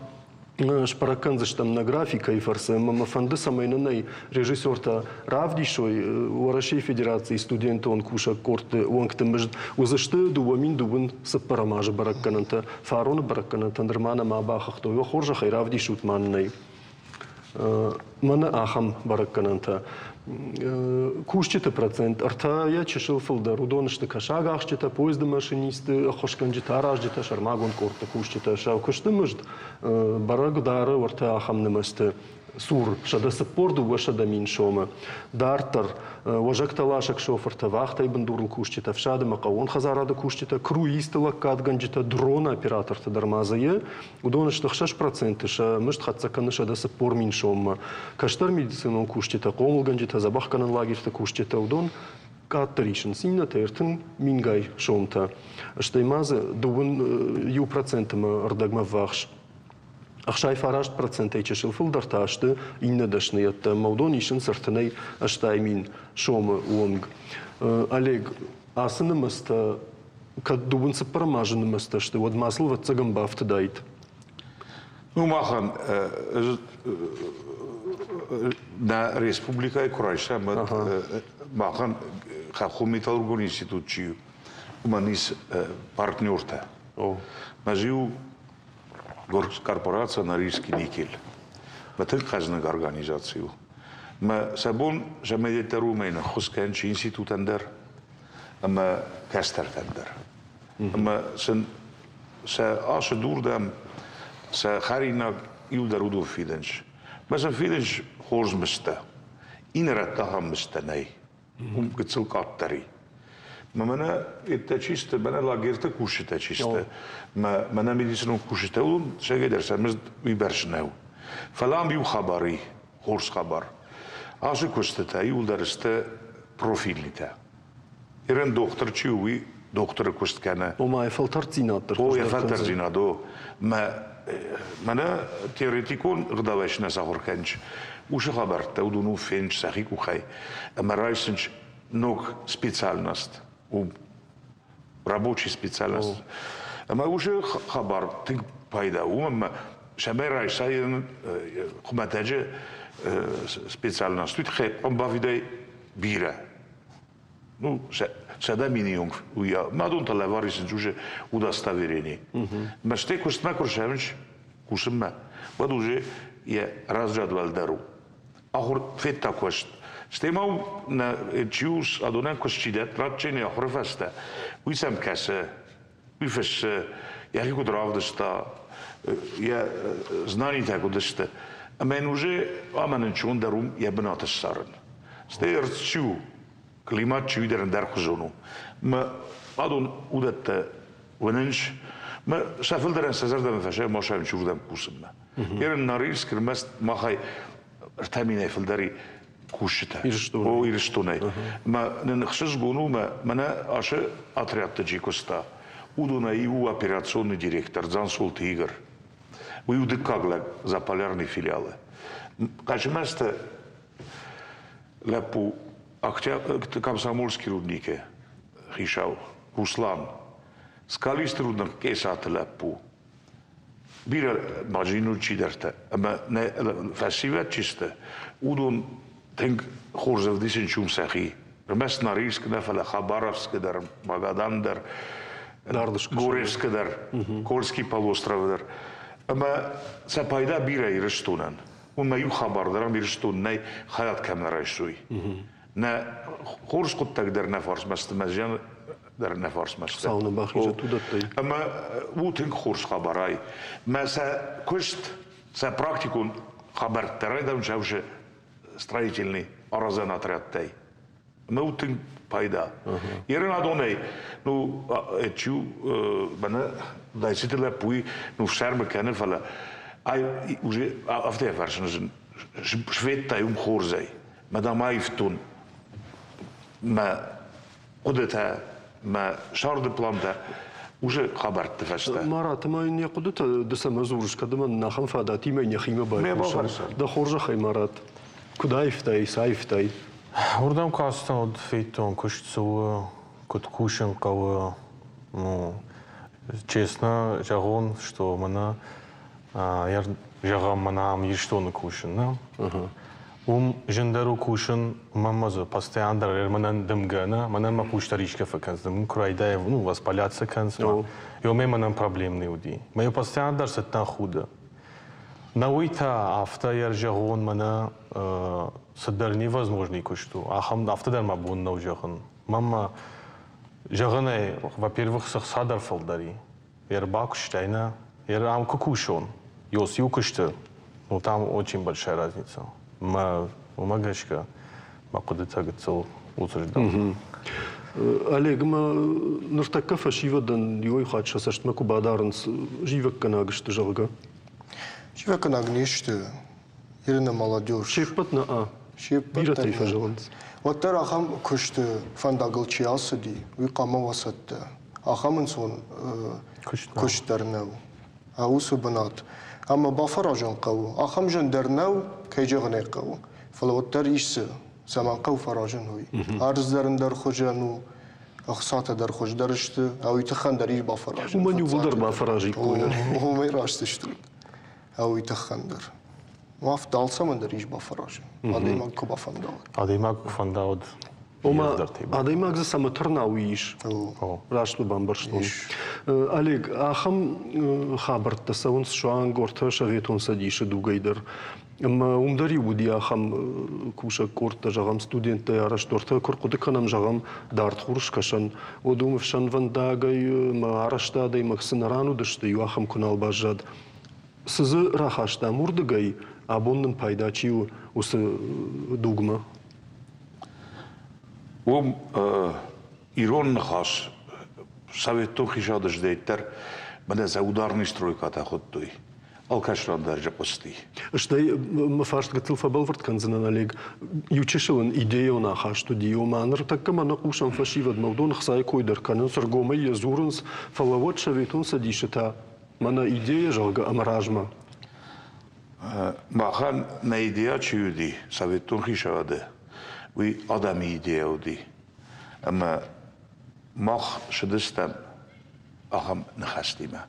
сбӕрӕг кӕндзыстӕм нӕ графикӕйы фӕрцы ӕмӕ мӕ фӕнды, цӕмӕй нын ӕй режиссертӕ равдисой. Уӕрӕсейы Федерацийы студентон кусӕг къордты уӕнгты мызд уыдзысты 2024 азы бӕрӕггӕнӕнтӕ. Фароны бӕрӕггӕнӕнтӕ нырма нӕма бахыгътой. Уӕ хорзӕхӕй равдисут ма нын ӕй. Мӕнӕ ахӕм бӕрӕггӕнӕнтӕ. Кусджыты процент ӕртӕйӕ чысыл фылдӕр. Уыдон сты кӕсагахсджытӕ, поезды машинистты, ӕххуысгӕнджытӕ, аразджытӕ, сӕрмагонд къордты кусджытӕ. Сӕ куысты мызд бӕрӕг дары уӕртӕ ахӕм нымӕцты цур 142 000 сомы. Дарддӕр уӕзӕгтӕласӕг шофыртӕ, вахтӕйы бындурыл кусджытӕ, ӕфсад ӕмӕ хъӕууон хӕдзарады кусджытӕ, круизты лӕггадгӕнджытӕ, дроны оператортӕ дӕр ма дзы и. Уыдон сты 6%, сӕ мызд хӕццӕ кӕны 140 000 соммӕ. Кӕстӕр медицинон кусджытӕ, хъомылгӕнджытӕ, дзӕбӕхгӕнӕн лагерьты кусджытӕ, уыдон къаддӕр исынц, иннӕтӕ 30 мингай сомтӕ. Стӕй ма дзы дыууын иу процентмӕ ӕрдӕгмӕ ввахс. 69 процентӕй чысыл фылдӕр та сты иннӕ дӕсныйӕдтӕ, ӕмӕ уыдон исынц 30 000 сомы онг. Олег, ацы нымӕцтӕ кӕд дыууын цыппӕрӕм азы нымӕцтӕ сты, уӕд ма сыл ӕвӕццӕгӕн бафтыдаид. Ну, махӕн нӕ республикӕйы куы райсӕм, уӕд махӕн хӕххон металлургон институт чи у, уымӕн ис партнертӕ. Мӕ иу корпорация Норильский никель. Мӕ тынг хъӕзныг организаци у. Мӕ сӕ бон сӕ дӕр уымӕй ныххуыс кӕнын чи институтӕн дӕр, ӕмӕ кӕстӕртӕн дӕр. Ӕмӕ сын сӕ асы дурдӕм сӕ хӕринаг иу дӕр уыдон фидынц. Мӕ сын фидынц хорз мыздтӕ. Иннӕ рӕтты ахӕм мыздтӕ нӕй. Уым гыццыл къаддӕр и. Мӕ мӕнӕ еттӕ чи сты, мӕнӕ лагерты кусджытӕ чи сты, мӕ мӕнӕ медицинон кусджытӕ, уыдон сӕгӕйдӕр сӕ мызд уыйбӕрц нӕу. Фӕлӕ ам иу хабар и, хорз хабар. Ацы куыстытӕ иуылдӕр сты профильнытӕ. Ирӕн дохтыр чи у, уый дохтыры куыст кӕны. Ома йӕ фӕлтӕрддзинад дӕр О, йӕ фӕлтӕрддзинад, о. Мӕ мӕнӕ теоретикон ӕгъдауӕй сын сахуыр кӕныс, уыцы хабӕрттӕ уыдон у фенч сӕхи къухӕй ӕмӕ райсынч ног специальность, у рабочий специальность. Ӕмӕ уыцы хабар тынг пайда у, уымӕн ӕмӕ цӕмӕй райса хуымӕтӕджы специальность, уый тыххӕй ӕмбавидӕй бирӕ. Ну, 100 000 онг уый мадон та лӕвар исынц уже удостоверение. Мӕстӕй куыстмӕ куы рсӕвынц кусынмӕ, уӕд уже йӕ разряд уӕлдӕр у. Ахуыр федта куыст. Стӕй ма нӕ чи у, адонӕн куыст чи дӕтт, радджены ахуыры фӕстӕ, уый сӕм кӕсы, уый фыссы, йӕхи куыд равдыста, йӕ знанитӕ куыд сты. Ӕмӕ йын уже амӕн ӕнцондӕр у йӕ бынат ссарын. Стӕй ӕрдз чи у, климат чи у дӕр ӕндӕрхуызон у. Мӕ адон уыдӕттӕ уынынц, мӕ сӕ фылдӕрӕн сӕ зӕрдӕмӕ фӕсайы ма сӕм уырдӕм кусынмӕ. Ерын Норильск ӕрмӕст махӕй 3 минӕй фылдӕр кусджытӕ. О, Ирыстонӕй. Мӕ нын ӕхсызгон у, мӕ мӕнӕ ацы отрядты чи куыста, уыдонӕй иу операционный директор Дзансолты Игорь. Уый у дыккаг лӕг Заполярный филиалы. Хъазымӕзты лӕппу Комсомольский рудникы хицау Руслан, Скалисты рудник Къесаты лӕппу, бирӕ ма зын чидӕртӕ ӕмӕ нӕ фӕсивӕд чи сты, уыдон тынг хорз ӕвдисынц уым сӕхи. Ӕрмӕст Норильск нӕ, фӕлӕ Хабаровскы дӕр, Магадан дӕр, Горевскы дӕр, Кольский полуостровы дӕр. Ӕмӕ сӕ пайда бирӕ Ирыстонӕн. Уымӕ иу хабар дӕр ам Ирыстон нӕй, хайад кӕм нӕ райсой. Нӕ хорз хъуыддаг дӕр нӕ фарсмӕ сты, мӕ зиан дӕр нӕ фарсмӕ сты. Хуыцау нӕ бахизӕд уыдӕттӕй. Ӕмӕ у тынг хорз хабарӕй. Мӕ сӕ куыст, сӕ практикон хабӕрттӕ райдайын сӕ строительный аразӕн отрядтӕй. Ӕмӕ у тынг пайда. Ерын адонӕй, ну, чи мӕнӕ Дайциты лӕппуйы ну, фсӕрмы кӕны, фӕлӕ ай уже афтӕ фӕрсын сфедтай уым хорзӕй. Мӕ дам аивтон мӕ хъуыдытӕ, мӕ сӕрды плантӕ уже хабӕртты фӕстӕ. Марат, ӕмӕ йын йӕ хъуыдытӕ ды цӕмӕ дзурыс, кӕд ӕмӕ нын ахӕм фадатимӕ йӕхимӕ байхъусын. Дӕ хорзӕхӕй, Марат, куыд аивтай, цы аивтай? Уырдӕм куы ацыдтӕн, уӕд федтон, куыст цы у, куыд кусын хъӕуы. Ну, честно зӕгъон, что мӕнӕ зӕгъӕм, мӕнӕ ам Ирыстоны кусын, нӕ? Уым зындӕр у кусын, уымӕн ӕмӕ дзы постоянно дӕр мӕнӕн дымгӕ нӕ, мӕнӕн мӕ хъус дӕр исгӕ фӕкӕнынц, дымгӕ куы райдайа, ну, воспаляться кӕнынц, ёмӕ мӕнӕн проблем нӕ уыди. Мӕ постоянно дӕр цыдтӕн худы. Нӕ уый та афтӕ йӕ зӕгъон, мӕнӕ цыдӕр невозможный куыст у, ахӕм афтӕ дӕр мӕ бон нӕу зӕгъын. Мӕнмӕ зӕгъынӕй, во-первых, цы хца дӕр фылдӕр и, ӕрбакуыстай нӕ, ам куы кусон, ёс иу куысты, ну там очень большая разница. Мӕ уымӕ гӕсгӕ мӕ хъуыдытӕ гыццыл уыцырдӕм. Олег, ма ныртӕккӕ фӕсивӕдӕн иуӕй хатт сӕ цӕстмӕ куы бадарынц, зивӕггӕнаг сты, зӕгъгӕ. Зивӕггӕнаг не сты. Ирина молодежь. Се ппӕт нӕ, Се ппӕт бирӕтӕй фӕзӕгъынц. Уӕддӕр ахӕм куысты фӕндагыл чи ацыди, уый хъуамӕ уа цӕттӕ. Ахӕм ӕнцон куыст дӕр нӕу. Уыцы бынат. Ӕмӕ бафӕразын хъӕуы. Ахӕм зын дӕр нӕу, кӕй зӕгъын ӕй хъӕуы. Фӕлӕ уӕддӕр ис дзы, цӕмӕн хъӕуы фӕразын, уый. Ӕрдз дӕр ӕндӕр хуызӕн у, ӕхцатӕ дӕр хуыздӕр сты, уый тыххӕн дӕр ис бафӕразын. Уымӕн иууылдӕр бафӕразиккой. Уымӕй раст стут. Уый тыххӕн дӕр. Афтӕ алцӕмӕн дӕр ис бафӕразын. Адӕймаг куы бафӕнда, уӕд. Адӕймаг куы фӕнда, уӕд Ома, адӕймаг дзы цӕмӕ тырна, уый ис. Раст у бамбӕрстон. Олег, ахӕм хабӕрттӕ цӕуынц суанг Ортӕ Советон Цӕдисы дугӕй дӕр. Ӕмӕ уым дӕр-иу уыди ахӕм кусӕг къордтӕ, зӕгъӕм, студенттӕй арӕзт ортӕ куы рхъуыды кӕнӕм, зӕгъӕм, дард хурыскӕсӕн, уӕд уым ӕфсӕнвӕндагӕй ӕмӕ арӕзтадӕй цы нӕ ран уыдысты, иу ахӕм куы нал баззад. Цы дзы рахастам уырдыгӕй? абон нын пайда чи у, уыцы дугмӕ? Уым ирон ныхас советон хицауады здӕйттӕр мӕнӕ сӕ ударный стройкӕтӕ хуыдтой. Алкӕцы ран дӕр хъуысти. Стӕй мӕ фарст гыццыл фӕбӕлвырд кӕндзынӕн, Олег. Иу чысыл ын идейон ахаст уыди, ома ныртӕккӕ мӕ нӕ хъусӕм фӕсивӕдмӕ, уыдон ӕхцайы кой дӕр кӕнынц, ӕргомӕй йӕ дзурынц, фӕлӕ уӕд Советон Цӕдисы та мӕнӕ идея, зӕгъгӕ, ӕмӕ размӕ. Махӕн нӕ идея чи уыди советон хицауады, уый адӕмы идея уыди. Ӕмӕ мах цыдыстӕм ахӕм ныхӕстимӕ,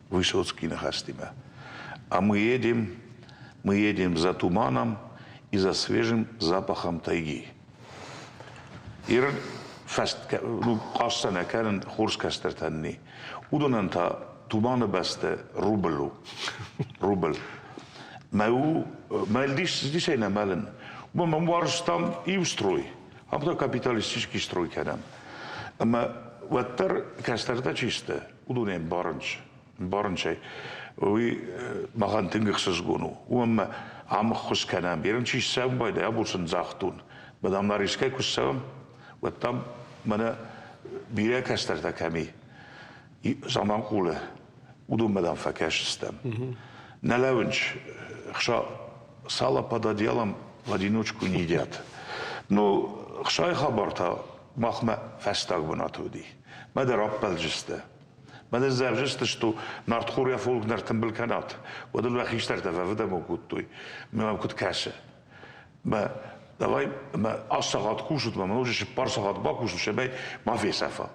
Высоцкий ныхӕстимӕ. А мы едем, мы едем за туманом и за свежим запахом тайги. Ирын ну, хъаста нӕ кӕнын хорз кӕстӕртӕн не. Уыдонӕн та туманы бӕсты рубль у. Рубль. Мӕ у, мӕ дисӕй нӕ мӕлын. Уымӕн мӕм уарзтам иу строй. Ам та капиталистический строй кӕнӕм. Ӕмӕ уӕддӕр кӕстӕртӕ чи сты, уыдонӕн барынц. Барынцӕй. Уый махӕн тынг ӕхсызгон у. Уымӕн ӕмӕ ам ӕххуыс кӕнӕм. Ерын чи ссӕуын байдайа, абон сын загътон. Мӕ дам нар искӕй куы ссӕуӕм, уӕд дам мӕнӕ бирӕ кӕстӕртӕ кӕм и, Заманхъулы, уыдонмӕ дам фӕкӕсдзыстӕм. Нӕ лӕууынц, хса сало под одеялом в одиночку не едят. Ну, хсайы хабар та махмӕ фӕстаг бынаты уыди. Мӕ дӕр ӕппӕлджысты. Мӕнӕ зӕгъджысты, что нартхор йӕ фолк нӕртымбыл кӕнат, уӕд ыл уӕ хистӕртӕ фӕфыдӕбон кодтой. Мӕ мӕм куыд кӕсы? Мӕ давай мӕ аст сахат кусут, мӕ ноджы цыппар сахат бакусут, цӕмӕй ма фесӕфа.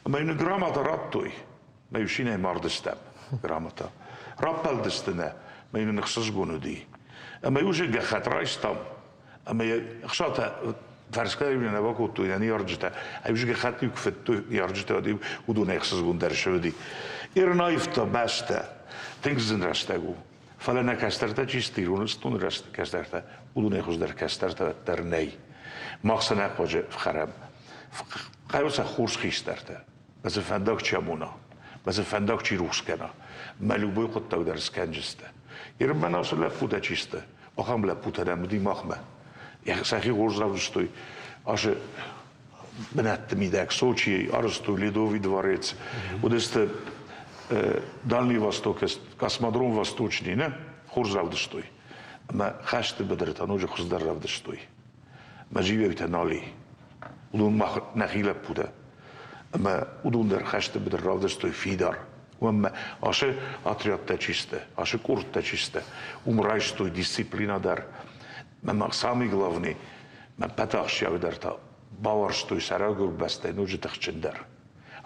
Ӕмӕ йын грамотӕ радтой. Мӕ иу мардыстӕм грамотӕ. Раппӕлдысты нӕ, мӕ йын ӕхсызгон уыди. Ӕмӕ иу гӕххӕтт райстам, ӕмӕ йӕ ӕхсатӕ фӕрсгӕ нӕ бакодтой нӕ ныййарджытӕ. Ӕвзаг гӕххӕтт-иу куы федтой ныййарджытӕ, уӕд-иу уыдонӕй ӕхсызгондӕр суыди. Ирон аивта бӕстӕ тынг зын рӕстӕг у. Фӕлӕ нӕ кӕстӕртӕ чи сты, Ирыстоны кӕстӕртӕ, уыдонӕй хуыздӕр кӕстӕртӕ дӕр нӕй. Мах сӕ нӕ хъуаджы фхӕрӕм. Хъӕуы сӕ хорз хистӕртӕ. Мӕ цы фӕндаг чи амона, мӕ цы фӕндаг чи рухс кӕна, мӕ любой хъуыддаг дӕр скӕнджысты. Ирмӕ ацы лӕппутӕ чи сты, ахӕм лӕппутӕ нӕм уыди махмӕ. Сӕхи хорз равдыстой ацы бынӕтты мидӕг Сочийы арӕзтой Ледовый дворец, уыдысты Дальний Восток, космодром Восточный, нӕ? Хорз равдыстой. Ӕмӕ хӕсты быдыры та ноджы хуыздӕр равдыстой. Мӕ зивӕгтӕ нал и. Уыдон мах нӕхи лӕппутӕ. Ӕмӕ уыдон дӕр хӕсты быдыр равдыстой фидар. Уымӕ ацы отрядтӕ чи сты, ацы къордтӕ чи сты, уым райстой дисциплинӕ дӕр. Ӕмӕ самый главный, мӕ пӕт ахсджиагдӕр та бауарзтой сӕ райгуырӕн бӕстӕй ноджы тыхджындӕр.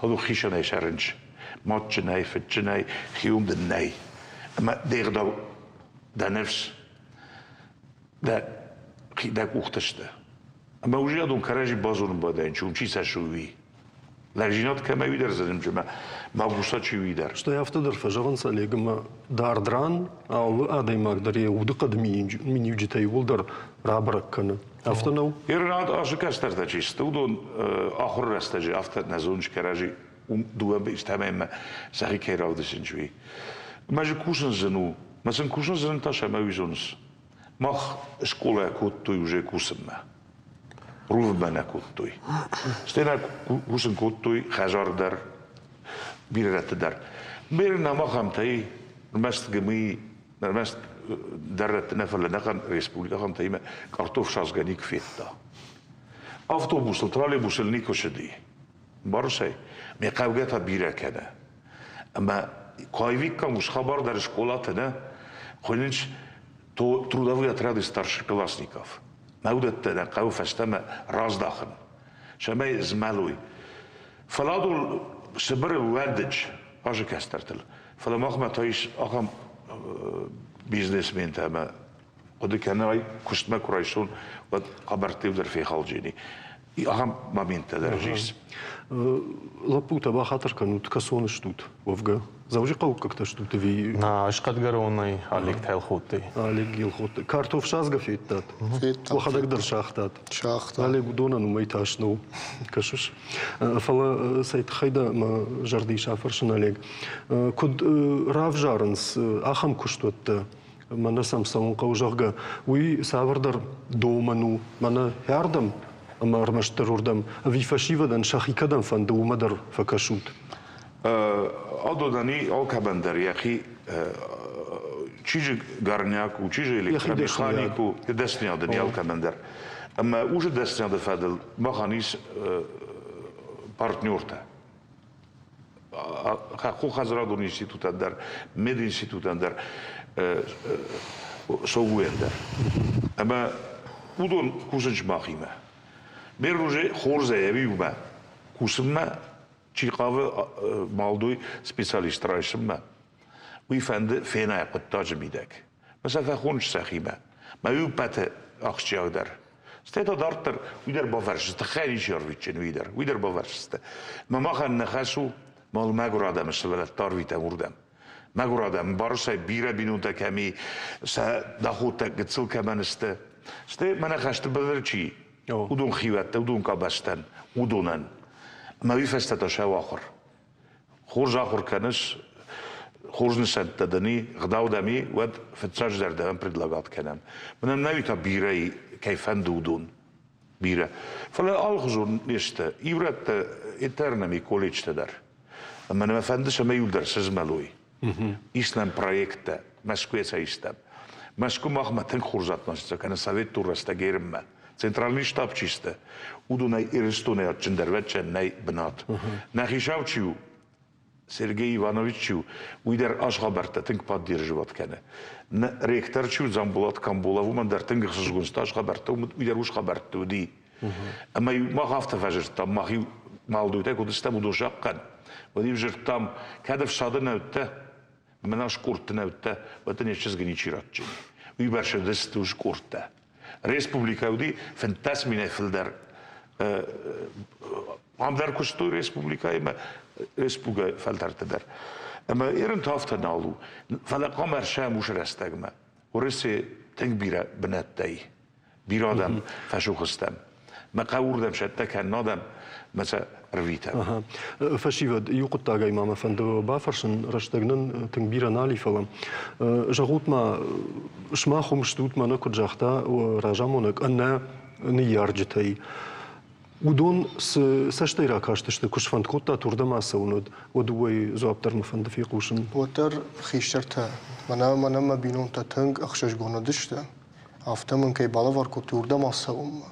Ӕдзух хицӕнӕй сӕ рынчын, мадджынӕй, фыдджынӕй, хиуым дын нӕй. Ӕмӕ де гъдау, дӕ ныфс, дӕ, дӕ къухты сты. Ӕмӕ уже адон кӕрӕдзи базонын байдайын, чи чи сӕ уый. Лӕгдзинад кӕмӕ уый дӕр зӕрдӕмӕ магуса чи уый дӕр. Стӕй афтӕ дӕр фӕзӕгъынц Олег ӕмӕ дард ран алы адӕймаг дӕр йӕ удыхъӕды миниуджытӕ иууылдӕр рабӕрӕг кӕны. Афтӕ нӕу? Ирон азы кӕстӕртӕ чи сты, уыдон ахуыры рӕстӕджы афтӕ нӕ зонынц кӕрӕдзи уым дыууӕ истӕмӕй ӕмӕ сӕхи кӕй равдисынц, уый. Мӕ же кусын зын у. Мӕ сын кусын зын та сӕмӕ уый зонынц. Мах скъолайӕ кодтой уже кусынмӕ. Рувынмӕ нӕ кодтой. Стӕй нӕ кусын кодтой хӕдзар дӕр, бирӕ рӕтты дӕр. Бирӕ нӕм ахӕмтӕ ӕрмӕст ГМИ, ӕрмӕст дӕр рӕтты нӕ, фӕлӕ нӕхъӕн республикӕ ахӕмтӕ картоф садзгӕ никуы федта. Автобусыл, троллейбусыл никуы цыди. Барысӕй, ме хъавгӕ та бирӕ кӕны. Ӕмӕ куы аивиккам уыцы хабар дӕр скъолаты, нӕ, хуыйнынц то трудовые отряды старшеклассников. Мӕ уыдӕттӕ нӕ хъӕуы фӕстӕмӕ раздахын, цӕмӕй змӕлой. Фӕлӕ адон Сыбыры уӕрдыдж азы кӕстӕртыл. Фӕлӕ махмӕ та ис ахӕм бизнесментӕ ӕмӕ хъуыды кӕнай, куыстмӕ куы райсон, уӕд хабӕрттӕ дӕр фехалджени. Ахӕм моменттӕ дӕр ис. Лӕппутӕ, бахатыр кӕнут, кӕцон стут, уӕвгӕ? Дзӕуджыхъӕуккӕгтӕ стут ӕви? На, ӕз хъӕдгӕронӕй Олег Елхоттӕй. Олег Елхоттӕй. Картоф садзгӕ федтат? Федтам. Уӕхӕдӕг дӕр сагътат? Сагътам. Олег, уыдонӕн уымӕй тас нӕу. Кӕсыс? Фӕлӕ цӕй тыххӕй дӕ мӕ зӕрды ис афӕрсын, Олег. Куыд равзарынц ахӕм куыстуӕттӕ? мӕнӕ сӕм цӕуын хъӕуы, зӕгъгӕ, уый цавӕрдӕр домӕн у, мӕнӕ ардӕм ӕмӕ ӕрмӕстдӕр уырдӕм, ӕви фӕсивӕдӕн сӕхи кӕдӕм фӕнды, уымӕ дӕр фӕкӕсут? Адонӕн алкӕмӕн дӕр йӕхи чизы горняк у, чизы электромеханик у, дӕсныйады не алкӕмӕн дӕр. Ӕмӕ уыцы дӕсныйады фӕдыл махӕн ис партнертӕ. Хӕххон хӕдзарадон институтӕн дӕр, мединститутӕн дӕр, СОГУ-йӕн дӕр. Ӕмӕ уыдон кусынц махимӕ. Ме уже хорзӕй ӕви уымӕ кусынмӕ чи хъавы молодой специалист райсынмӕ, уый фӕнды фена хъуыддаджы мидӕг. Мӕ сӕ фӕхоныс сӕхимӕ. Мӕ иу пӕты ахсджиагдӕр. Стӕй та дарддӕр уый дӕр бафӕрсдзысты, тыххӕй ничи ӕрвитджын уый дӕр, уый дӕр бафӕрсдзысты. Мӕ махӕн нӕ хӕс у, мал мӕгуыр адӕмы сывӕллӕтты арвитӕм уырдӕм. Мӕгуыр адӕм, барысӕй бирӕ бинонтӕ кӕм и, сӕ доходтӕ гыццыл кӕмӕн сты. Стӕй мӕнӕ хӕсты быдыр чи, уыдон хиуӕттӕ, уыдон къабӕзтӕн, уыдонӕн. Ӕмӕ уый фӕстӕ та сӕ ахуыр. Хорз ахуыр кӕныс, хорз нысӕнттӕ дын и, гъдау дӕм и, уӕд фыццаджыдӕр дӕм предлагат кӕнӕм. Мӕнӕн нӕуи та бирӕ и, кӕй фӕнды уыдон. Бирӕ. Фӕлӕ алыхуызон не сты. Иу рӕтты интернами колледжтӕ дӕр. Ӕмӕ мӕ фӕнды, цӕмӕй иу дӕр сызмӕлой. Ис нӕм проекттӕ, Мӕскуыйӕ сӕ истам. Мӕскуы махмӕ тынг хорз относится кӕны советтон рӕстӕг Ерынмӕ. Центральный штаб чи сты, уыдонӕй Ирыстонӕй адджындӕр вӕччӕн нӕй бынат. Нӕ хицау чи у, Сергей Иванович чи у, уый дӕр азхабӕрттӕ тынг поддерживать кӕны. Нӕ ректор чи у, Дзамбулат Камбулов, уымӕн дӕр тынг ӕхсызгон сты азхабӕрттӕ, уый дӕр ус хабӕртты уыди. Ӕмӕ-иу мах афтӕ фӕзырдтам, мах-иу малдойтӕ куыд стӕм, уыдон сахъхъӕн. Уӕд-иу дзырдтам, кӕд ӕфсады нӕ уыдтӕ, мӕнӕ скъордты нӕ уыдтӕ, уӕд дын йӕ чызгы ничи ратджыни. Уый бӕрц уыдысты скъордтӕ. Республикӕ уыди 15 минӕй фылдӕр. Ам дӕр куыстой республикӕимӕ, республикӕйы фӕлтӕрты дӕр. Ӕмӕ ерын та афтӕ нал у. Фӕлӕ хъуамӕ ӕрсӕм уыцы рӕстӕгмӕ. Уӕрӕсе тынг бирӕ бынӕттӕ и. Бирӕ адӕм фӕсух стӕм. Мӕ хъӕу уырдӕм сӕттӕ кӕнын адӕм, мӕ сӕ рвитӕм. Фӕсивӕд, иу хъуыддагӕй ма мӕ фӕнды бафӕрсын, рӕстӕг нын тынг бирӕ нал и, фӕлӕ зӕгъут ма, сымах уым стут, мӕнӕ куыд загъта разамонӕг, ӕнӕ ныййарджытӕй. Уыдон цы цӕстӕй ракастысты, куы сфӕнд кодтат уырдӕм ацӕуын, уӕд, уӕд уый дзуапп дӕр мӕ фӕнды фехъусын. Уӕддӕр хистӕртӕ, мӕнӕ мӕнӕ мӕ бинонтӕ тынг ӕхсызгон уыдысты, афтӕ мын кӕй балӕвар кодтой уырдӕм ацӕуынмӕ.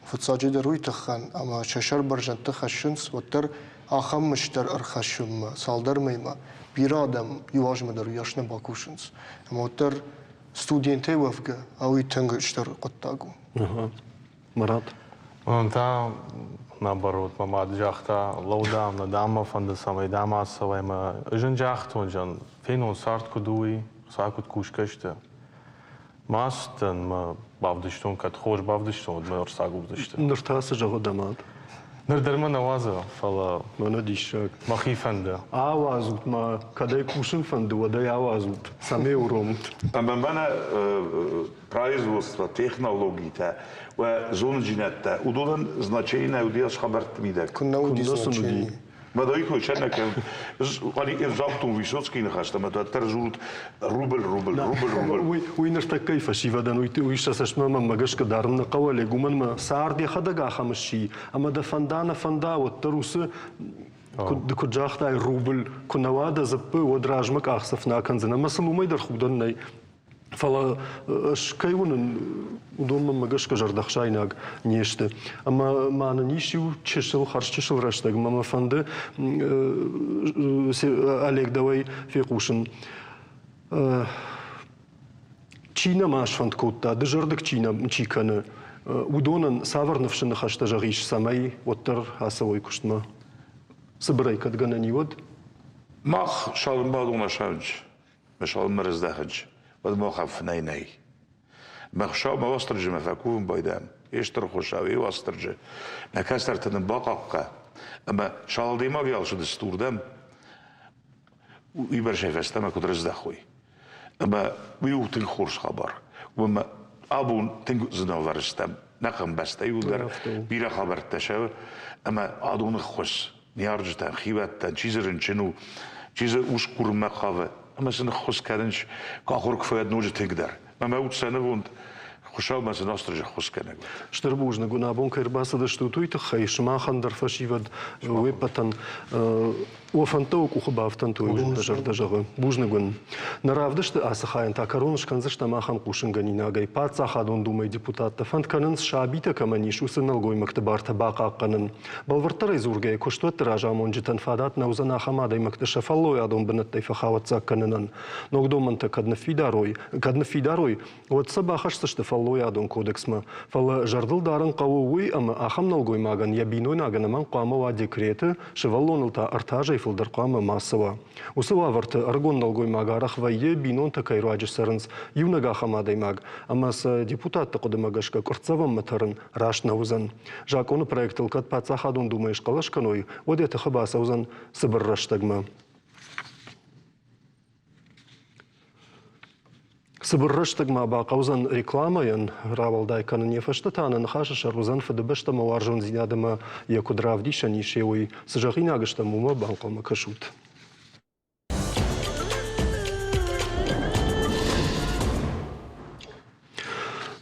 Фыццаджыдӕр уый тыххӕн, ӕмӕ сӕ сӕр бӕрзӕндты хӕссынц, уӕддӕр ахӕм мызд дӕр ӕрхӕссынмӕ цалдӕр мӕймӕ бирӕ адӕм иу азмӕ дӕр уыйас нӕ бакусынц. Ӕмӕ уӕддӕр студентӕй уӕвгӕ, уый тынг стыр хъуыддаг у. Марат? Мӕн та, наоборот, мӕ мад загъта, лӕу, дам, нӕ дам мӕ фӕнды, цӕмӕй дам ацӕуай ӕмӕ ӕз ын загътон, зӕгъын, фенон цард куыд у, уый, Хуыцау куыд кусгӕ сты. Ма ацыдтӕн, мӕ бавдыстон, кӕд хорз бавдыстон, уӕд мӕ ӕрцагурдзысты. Ныр та цы зӕгъы дӕ мад? Ныр дӕр мӕ нӕ уадзы, фӕлӕ Мӕнӕ диссаг. Мӕхи фӕнды. Ауадзут ма, кӕд ӕй кусын фӕнды, уӕд ӕй ауадзут, цӕмӕй уромут. Ӕмӕ мӕнӕ производство, технологитӕ, уӕ зондзинӕдтӕ, уыдонӕн значение нӕ уыди хабӕртты мидӕг. Куыннӕ уыди значение? Мадой кой сӕ кӕн. Ӕз Высоцкий ныхӕстӕ ӕмӕ дарддӕр дзурут рубль, рубль, рубль, рубль. Уый, уый ныртӕккӕйы фӕсивӕдӕн уый, уый сӕ цӕстмӕ мӕнмӕ гӕсгӕ дарын нӕ хъӕуы, Олег, уымӕн мӕ цард йӕхӕдӕг ахӕм сси, ӕмӕ дӕ фӕнда, нӕ фӕнда, уӕддӕр уыцы куыд, куыд загътай, рубль куы нӕ уа дӕ дзыппы, уӕд размӕ къахдзӕф нӕ акӕндзӕн. Ӕмӕ сыл уымӕй дӕр худӕн нӕй. Фӕлӕ ӕз кӕй уынын, уыдон мӕнмӕ гӕсгӕ зӕрдӕхсаинаг не сты. Ӕмӕ ма нын ис иу чысыл, хӕрзчысыл рӕстӕг, ӕмӕ мӕ фӕнды Олег дӕуӕй фехъусын. Чи нӕма сфӕнд кодта, дызӕрдыг чи, нӕ, чи кӕны, уыдонӕн цавӕр ныфсы ныхӕстӕ зӕгъис, цӕмӕй уӕддӕр ацӕуой куыстмӕ? Цыбырӕй кӕд гӕнӕн и, уӕд? Мах Салымбадон асанч Мысалмӕ рыздӕхынч, уӕд махӕн фынӕй нӕй. Мӕ Хуыцау мӕ Уастырджимӕ фӕкувын байдайӕм, йе стыр Хуыцау, йе Уастырджи, нӕ кӕстӕрты нын бахъахъхъӕ, ӕмӕ цалдӕймаг ӕлсыдысты уырдӕм, уыйбӕрцӕй фӕстӕмӕ куыд рыздӕхой. Ӕмӕ уый у тынг хорз хабар. Уымӕ абон тынг зынӕвӕр стӕм, нӕ хъӕмбӕстӕ иуылдӕр бирӕ хабӕрттӕ сӕ ӕмӕ адоны ххуыс ныййарджытӕн, хиуӕттӕн, чи дзы рынчын у, чи дзы ус курынмӕ хъавы. ӕмӕ сын ӕххуыс кӕнынц, ахуыр куы фӕуӕд ноджы тынгдӕр. Мӕ мӕ уд сӕ нывонд, Хуыцау мӕ сын астырджы ӕххуысгӕнӕг уӕд. Стыр бузныг уын, абон кӕй ӕрбацыдыстут, уый тыххӕй. Сымахӕн дӕр фӕсивӕд уе ппӕтӕн уӕ фӕндтӕ уӕ къухы бафтӕнт, уый уын зӕрдӕ зӕгъы. Бузныг уын. Нӕ равдысты ацы хайӕн та кӕрон скӕндзыстӕм ахӕм хъусынгӕнинагӕй. Паддзахадон Думӕйы депутаттӕ фӕнд кӕнынц, сабитӕ кӕмӕн ис, уыцы нӕлгоймӕгты бартӕ бахъахъхъӕнын. Бӕлвырддӕрӕй дзургӕйӕ, куыстуӕтты разамонджытӕн фадат нӕ уыдзӕн ахӕм адӕймӕгты сӕ фӕллойадон бынӕттӕй фӕхауӕццаг кӕнынӕн. Ног домӕнтӕ кӕд ныффидар уой, кӕд ныффидар уой, уӕд сӕ бахӕсдзысты фӕллойадон кодексмӕ. Фӕлӕ зӕрдыл дарын хъӕуы уый, ӕмӕ ахӕм нӕлгоймагӕн йӕ бинойнаг ӕнӕмӕнг хъуамӕ уа декреты, сывӕллоныл та ӕртӕ азӕй фылдӕр хъуамӕ ма цӕуа. Уыцы уавӕрты ӕрыгон нӕлгоймаг арӕх вӕййы, бинонтӕ кӕй руаджы цӕрынц, иунӕг ахӕм адӕймаг, ӕмӕ сӕ депутатты хъуыдымӕ гӕсгӕ къуырцдзӕвӕнмӕ тӕрын раст нӕ уыдзӕн. Закъоны проектыл кӕд Паддзахадон Думӕйы схъӕлӕс кӕной, уӕд йӕ тыхы бацӕудзӕн цыбыр рӕстӕгмӕ. Цыбыр рӕстӕгмӕ бахъӕудзӕн рекламӕйӕн рауӕлдай кӕнын, йӕ фӕстӕ та нӕ ныхасы сӕр уыдзӕн Фыдыбӕстӕмӕ уарзондзинад ӕмӕ йӕ куыд равдисӕн ис, уый. Цы зӕгъинаг стӕм, уымӕ банхъӕлмӕ кӕсут.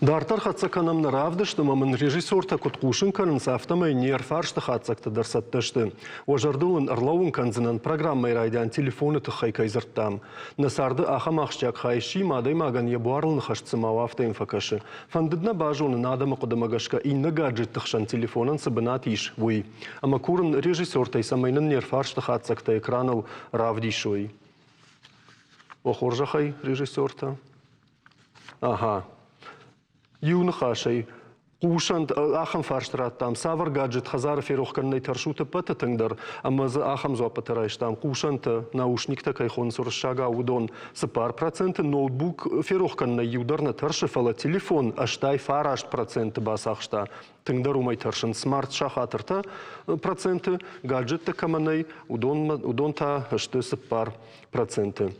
Дарддӕр хӕццӕ кӕнӕм нӕ равдыст ӕмӕ мын режиссертӕ куыд хъусын кӕнынц, афтӕмӕй не рфарсты хатдзӕгтӕ дӕр цӕттӕ сты. Уӕ зӕрдыл ын ӕрлӕууын кӕндзынӕн, программӕйы райдиан телефоны тыххӕй кӕй дзырдтам. Нӕ царды ахӕм ахсджиаг хай сси, ӕмӕ адӕймагӕн йӕ буарыл ныхӕст цыма у, афтӕ йын фӕкӕсы. Фӕндыд нӕ базонын, адӕмы хъуыдымӕ гӕсгӕ иннӕ гаджетты хсӕн телефонӕн цы бынат ис, уый. Ӕмӕ курын режиссертӕй, цӕмӕй нын не рфарсты хатдзӕгтӕ экраныл равдисой. О хорзӕхӕй, режиссертӕ! Ага. Иу ныхасӕй, хъусӕнт, ахӕм фарст радтам, цавӕр гаджет хӕдзары ферох кӕнынӕй тӕрсут ӕппӕты тынгдӕр, ӕмӕ дзы ахӕм дзуаппытӕ райстам. Хъусӕнтӕ, наушниктӕ кӕй хонынц уырыссагау, уыдон 4% ноутбук ферох кӕнынӕй иу дӕр нӕ тӕрсы, фӕлӕ телефон 89% бацахста. Тынгдӕр уымӕй тӕрсынц смарт-сахат 3%, гаджеттӕ кӕмӕ нӕй, уыдон та сты 4%.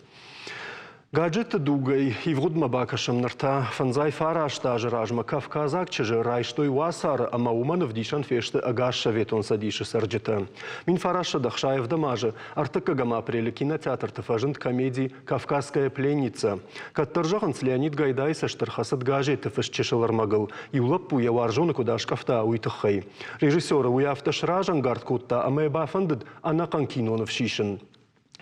Гаджетты дугӕй ивгъуыдмӕ бакӕсӕм ныр та. Фӕндзай фараст азы размӕ кавказаг чызджы райстой уацары ӕмӕ уымӕн ӕвдисӕн фесты ӕгас Советон Цӕдисы цӕрджытӕ. 1960 азы ӕртыккӕгӕм апрелы кинотеатрты фӕзынд комеди «Кавказская пленница». Кӕддӕр зӕгъынц, Леонид Гайдайы цӕст ӕрхӕцыд газеты фыст чысыл ӕрмӕгыл, иу лӕппу йӕ уарзоны куыд аскъӕфта, уый тыххӕй. Режиссеры уый афтӕ сразӕнгард кодта ӕмӕ йӕ бафӕндыд ӕнӕхъӕн киноныв сисын.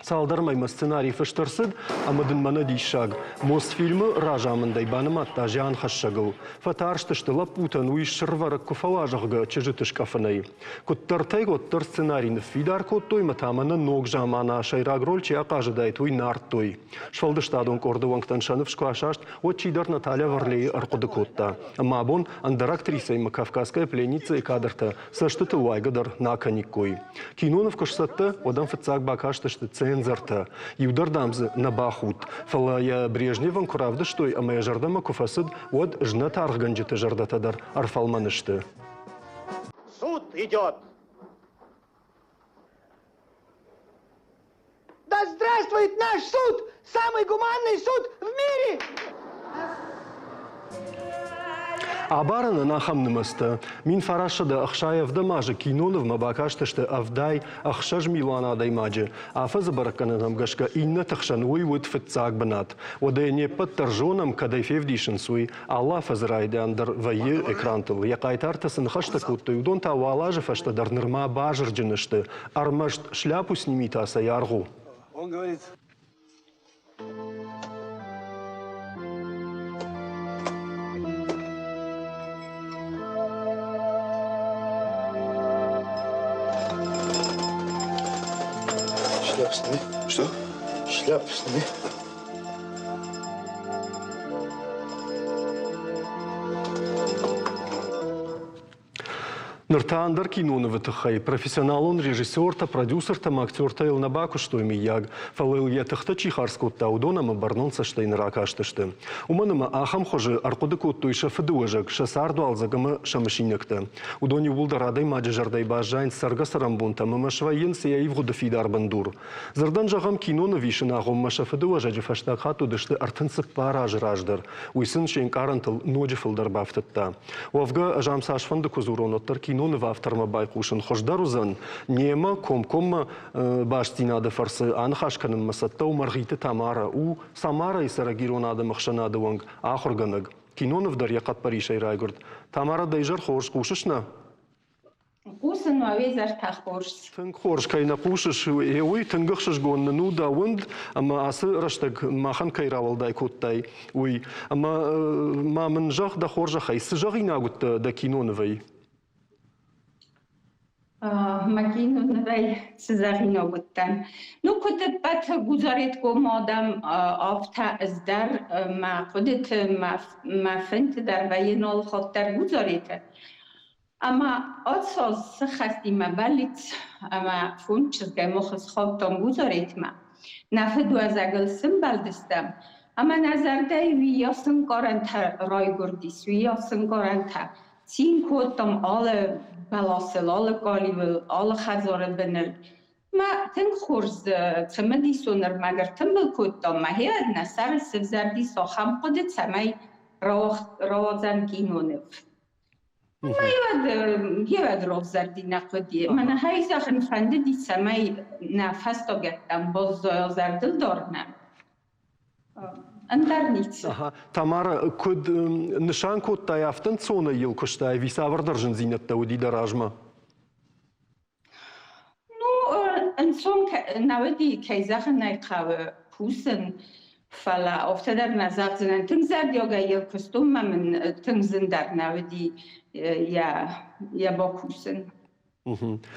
Цалдӕр мӕймӕ сценарий фыст ӕрцыд, ӕмӕ дын мӕнӕ диссаг. Мосфильмы разамындӕй банымадта зианхӕссӕгыл. Фӕтарстысты лӕппутӕн уый сырвӕрӕг куы фӕуа, зӕгъгӕ, чызджыты скъӕфынӕй. Куыддӕртӕй уӕддӕр сценарий ныффидар кодтой ӕмӕ та мӕнӕ ног замана сӕйраг роль чи ахъазыдаид, уый нардтой. Сфӕлдыстадон къорды уӕнгтӕн сӕ ныфс куы асаст, уӕд чидӕр Наталья Варлейы ӕрхъуыды кодта. Ӕмӕ абон ӕндӕр актрисӕимӕ «Кавказская пленница»-йы кадртӕ цӕстытыл уайгӕ дӕр нӕ кӕниккой. Киноныв куы сцӕттӕ, уӕд ӕм фыццаг бакастысты цензортӕ. Иу дӕр, дам, дзы нӕ бахудт. Фӕлӕ йӕ Брежневӕн куы равдыстой ӕмӕ йӕ зӕрдӕмӕ куы фӕцыд, уӕд знӕт аргъгӕнджыты зӕрдӕтӕ дӕр ӕрфӕлмӕн сты. Суд идет! Да здравствует наш суд! Самый гуманный суд в мире! Абарынӕн ахӕм нымӕцтӕ. 1967 азы кинонывмӕ бакастысты 76 милуан адӕймаджы. Афӕдзы бӕрӕггӕнӕнтӕм гӕсгӕ иннӕты хсӕн уый уыд фыццаг бынат. Уӕдӕ йӕ не ппӕт дӕр зонӕм, кӕд ӕй февдисынц, уый. Алы афӕдзы райдиан дӕр вӕййы экрантыл. Йӕ хъайтартӕ цы ныхӕстӕ кодтой, уыдон та уал азы фӕстӕ дӕр нырма базырджын сты. Ӕрмӕст шляпу сними та сӕ аргъ у. Он говорит, Шляпу сними. Что? Шляпу сними. Ныр та ӕндӕр кинонывы тыххӕй профессионалон режиссертӕ, продюсертӕ ӕмӕ актертӕ йыл нӕ бакуыстой, мыййаг, фӕлӕ йыл йӕ тыхтӕ чи хардз кодта, уыдон ӕмӕ бӕрнон цӕстӕй нӕ ракастысты. Уымӕн ӕмӕ ахӕм хуызы ӕрхъуыды кодтой сӕ фыдыуӕзӕг, сӕ цардуалдзӕг ӕмӕ сӕ мысинӕгтӕ. Уыдон иууылдӕр адӕймаджы зӕрдӕйы баззайынц цӕргӕ-цӕрӕнбонтӕм ӕмӕ свӕййынц йӕ ивгъуыды фидар бындур. Дзырдӕн зӕгъӕм, киноныв исын агъоммӕ сӕ фыдыуӕзӕджы фӕстаг хатт уыдысты 34 азы раздӕр. Уый сын се нкъарӕнтыл ноджы фылдӕр бафтыдта. Уӕвгӕ, ӕз ам цасфӕнды куы дзурон, уӕддӕр кино кинонывы автормӕ байхъусын хуыздӕр уыдзӕн. Немӕ комкоммӕ бастдзинады фӕрцы аныхас кӕнынмӕ цӕттӕ у Мӕргъиты Тамарӕ. У Самарайы цӕрӕг ирон адӕмы ӕхсӕнады уӕнг, ахуыргӕнӕг. Киноныв дӕр йӕ хъӕппӕрисӕй райгуырд. Тамара, дӕ изӕр хорз, хъусыс нӕ? Хъусын уӕ уе зӕртӕ хорз. Тынг хорз кӕй нӕ хъусыс, уый тынг ӕхсызгон нын у дӕ уынд ӕмӕ ацы рӕстӕг махӕн кӕй рауӕлдай кодтай, уый. Ӕмӕ ма мын зӕгъ дӕ хорзӕхӕй, цы зӕгъинаг уыдтӕ дӕ кинонывӕй? Мӕ кинонывӕй цы зӕгъинаг уыдтӕн? Ну, куыд ӕппӕт гудзаретком адӕм, афтӕ ӕз дӕр мӕ хъуыдыты, мӕ фынты дӕр вӕййын алыхатт дӕр Гудзареты. Ӕмӕ ацал сыхӕгтимӕ бӕллиц ӕмӕ фондз чызгӕй мах схаудтам Гудзаретмӕ. Нӕ фыдуӕзӕгыл сымбӕлдыстӕм, ӕмӕ нӕ зӕрдӕйы уыйас ӕнкъарӕнтӕ райгуырдис, уыйас ӕнкъарӕнтӕ. Цин кодтам алы бӕласыл, алы къалиуыл, алы хӕдзары быныл. Мӕ тынг хорз цымыдисон ӕрмӕг ӕртымбыл кодтам, мӕхиад нӕ сӕры сывзӕрдис ахӕм хъуыды, цӕмӕй рауадзӕм киноныв. Ӕмӕ равзӕрди нӕ хъуыди. Мӕнӕ хай зӕгъын фӕндыди, цӕмӕй нӕ фӕстагӕттӕм баззайа зӕрдыл дарынӕн. Ӕндӕр ницы. Тамара, куыд нысан кодтай, афтӕ ӕнцонӕй йыл куыстай, ӕви цавӕрдӕр зындзинӕдтӕ уыди дӕ размӕ? Ну, ӕнцон нӕ уыди, кӕй зӕгъын ӕй хъӕуы, кусын, фӕлӕ афтӕ дӕр нӕ зӕгъдзынӕн. Тынг зӕрдиагӕй йыл куыстон мӕ мын тынг зын дӕр нӕ уыди йӕ, йӕ бакусын.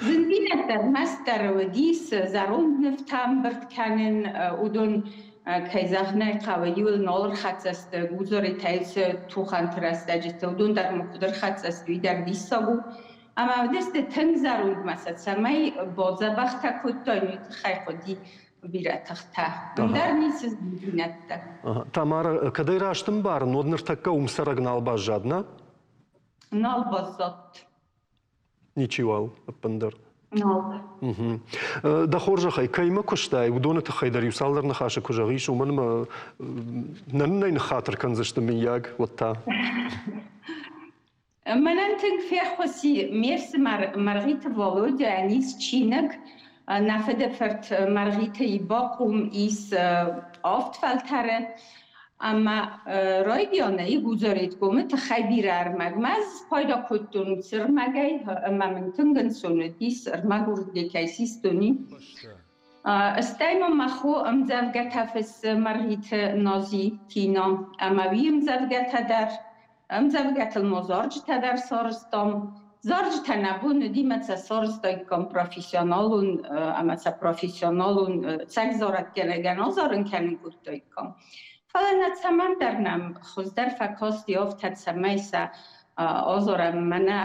Зындзинӕдтӕ ӕрмӕстдӕр уыдис зӕронд нывтӕ ӕмбырд кӕнын, уыдон, кӕй зӕгъын ӕй хъӕуы, иуыл нал ӕрхӕццӕ сты, Гудзаретӕй цы тухӕнты рӕстӕджыты, уыдон дӕр ма куыд ӕрхӕццӕ сты, уый дӕр диссаг у. Ӕмӕ уыдысты тынг зӕрондмӕ сӕ цӕмӕй бодзӕбӕхтӕ кодтой, уый тыххӕй хъуыди бирӕ тыхтӕ. Ӕндӕр ницы зындзинӕдтӕ. Тамара, кӕд ӕй раст ӕмбарын, уӕд ныртӕккӕ уым цӕрӕг нал баззад, нӕ? Нал баззад. Ничиуал ӕппындӕр. Нал. Дӕ хорзӕхӕй, кӕимӕ куыстай, уыдоны тыххӕй дӕр иу цалдӕр ныхасы куы зӕгъис, уымӕн ӕмӕ нӕ нын ӕй ныххатыр кӕндзысты, мыййаг, уӕд та. Мӕнӕн тынг феххуыс и ме фсымӕр Мӕргъиты Володяйӕн ис чиныг. Нӕ фыдыфырт Мӕргъиты Ибакъум ис авд фӕлтӕры. Ӕмӕ райдианы Гудзареткомы тыххӕй бирӕ ӕрмӕг. Мӕ ӕз спайда кодтон уыцы ӕрмӕгӕй ӕмӕ мын тынг ӕнцон уыдис ӕрмӕг уырдыгӕй кӕй систон. Стӕй ма мӕ хо ӕмдзӕвгӕтӕ фыссы Мӕргъиты Нази Тина ӕмӕ уый ӕмдзӕвгӕтӕ дӕр Ӕмдзӕвгӕтыл ма зарджытӕ дӕр сарӕзтам. Зарджытӕ нӕ бон уыди ӕмӕ сӕ сарӕзтаиккам профессионалон ӕмӕ сӕ профессионалон цӕг зарӕггӕнӕгӕн азарын кӕнын кодтаиккам. Фӕлӕ нӕ цӕмӕндӕр нӕм хуыздӕр фӕкасти афтӕ, цӕмӕй сӕ азарӕм мӕнӕ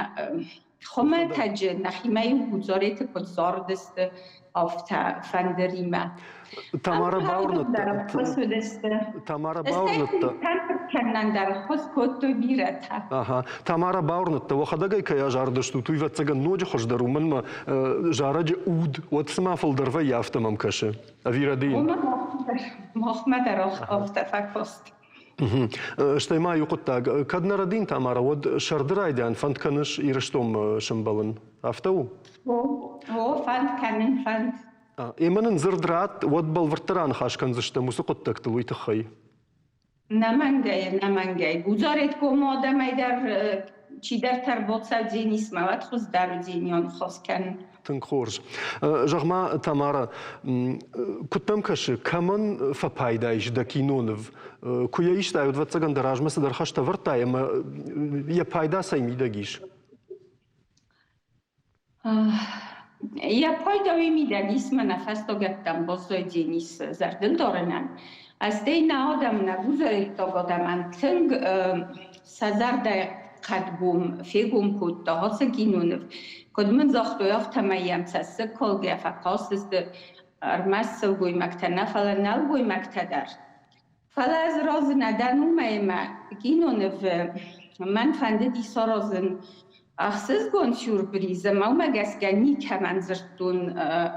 хуымӕтӕджы нӕхимӕ-иу Гудзареты куыд цардысты, афтӕ фӕндыримӕ. Тамара бауырныдта. Тамара бауырныдта. Кӕнӕн дӕр ӕххуыс кодтой бирӕтӕ. Ага. Тамара бауырныдта, уӕхӕдӕг ӕй кӕй азардыстут, уый ӕвӕццӕгӕн ноджы хуыздӕр у, мӕнмӕ зарӕджы уд уӕд цыма фылдӕр вӕййы, афтӕ мӕм кӕсы. Ӕви рӕдийын? Махмӕ дӕр афтӕ фӕкаст. Стӕй ма иу хъуыддаг, кӕд нӕ рӕдийын, Тамара, уӕд сӕрды райдиан фӕнд кӕныс Ирыстонмӕ сӕмбӕлын? Афтӕ у? О, о, фӕнд кӕнын, фӕнд. Ӕмӕ нын дзырд ратт, уӕд бӕлвырддӕр аныхас кӕндзыстӕм уыцы хъуыддӕгтыл уый тыххӕй. Нӕмӕнгӕй, нӕмӕнгӕй. Гудзареткомы адӕмӕй дӕр чидӕртӕ ӕрбацӕудзӕнис мӕ уӕд хуыздӕр уыдзӕни аныхас кӕнын. Тынг хорз. Зӕгъ-ма, Тамара, куыд дӕм кӕсы, кӕмӕн фӕпайда ис дӕ киноныв? Куы йӕ истай, уӕд, ӕвӕццӕгӕн, дӕ размӕ цыдӕр хӕстӕ ӕвӕрдтай ӕмӕ йӕ пайда цӕй мидӕг ис? Йӕ пайда уый мидӕг ис, мӕнӕ фӕстагӕттӕм баззайдзӕнис зӕрдылдарынӕн. Стӕй нӕ адӕм, нӕ гузӕреттаг адӕмӕн тынг сӕ зӕрдӕ хъӕдгом фегом кодта ацы киноныв. Куыд мын загътой, афтӕмӕй йӕм цӕссыгкалгӕ фӕкастысты ӕрмӕст сылгоймӕгтӕ нӕ, фӕлӕ нӕлгоймӕгтӕ дӕр. Фӕлӕ ӕз разы нӕ дӕн уымӕй ӕмӕ кинонывы мӕн фӕндыди саразын ӕхсызгон сюрприз ӕмӕ уымӕ гӕсгӕ никӕмӕн дзырдтон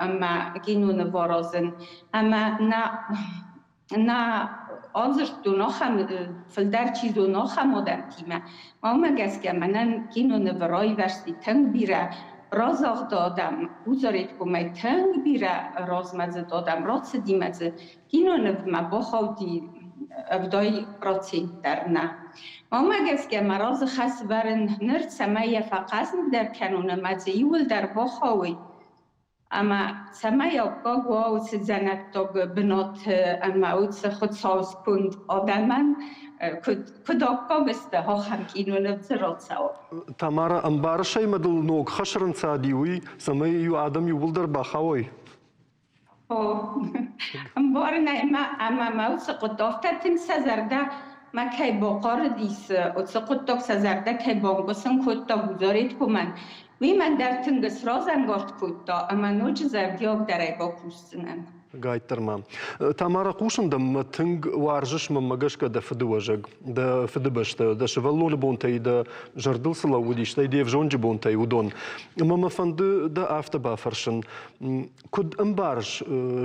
ӕмӕ киноныв аразын. Ӕмӕ нӕ нӕ адзырдтон ахӕм, фылдӕр чи зоны, ахӕм адӕмтимӕ. Уымӕ гӕсгӕ мӕнӕн кинонывы райвӕрсти тынг бирӕ разагъд адӕм, Гудзареткомӕй тынг бирӕ размӕдзыд адӕм рацыди мӕ дзы кинонывмӕ бахауди 70% дӕр нӕ. Уымӕ гӕсгӕ мӕ разы хӕс вӕрын ныр, цӕмӕй йӕ фӕхъӕздыгдӕр кӕнон ӕмӕ дзы иууылдӕр бахауой, ӕмӕ цӕмӕй аккаг уа уыцы дзӕнӕттаг бынат ӕмӕ уыцы хуыцаусконд адӕмӕн, куыд аккаг сты, ахӕм киноныв дзы рацӕуа. Тамара, ӕмбарыс ӕй, мӕ дыл ног хӕс ӕрынцади уый, цӕмӕй иу адӕм иууылдӕр бахауой? О, ӕмбарын ӕмӕ ӕмӕ мӕ уыцы хъуыддӕгтӕ тынг сӕ зӕрдӕ мӕ кӕй бахъарыдис, уыцы хъуыддаг сӕ зӕрдӕ кӕй банкъуысын кодта Гудзареткомӕн, уый мӕн дӕр тынг сразӕнгард кодта ӕмӕ ноджы зӕрдиагдӕрӕй бакусдзынӕн. Гайддӕр ма. Тамара, хъусын дӕм, мӕ тынг уарзыс мӕнмӕ гӕсгӕ дӕ фыдыуӕзӕг, дӕ фыдыбӕстӕ, дӕ сывӕллоны бонтӕй дӕ зӕрдыл цы лӕууыдис, стӕй де взонджы бонтӕй, уыдон. Ӕмӕ мӕ фӕнды дӕ афтӕ бафӕрсын, Куыд ӕмбарыс,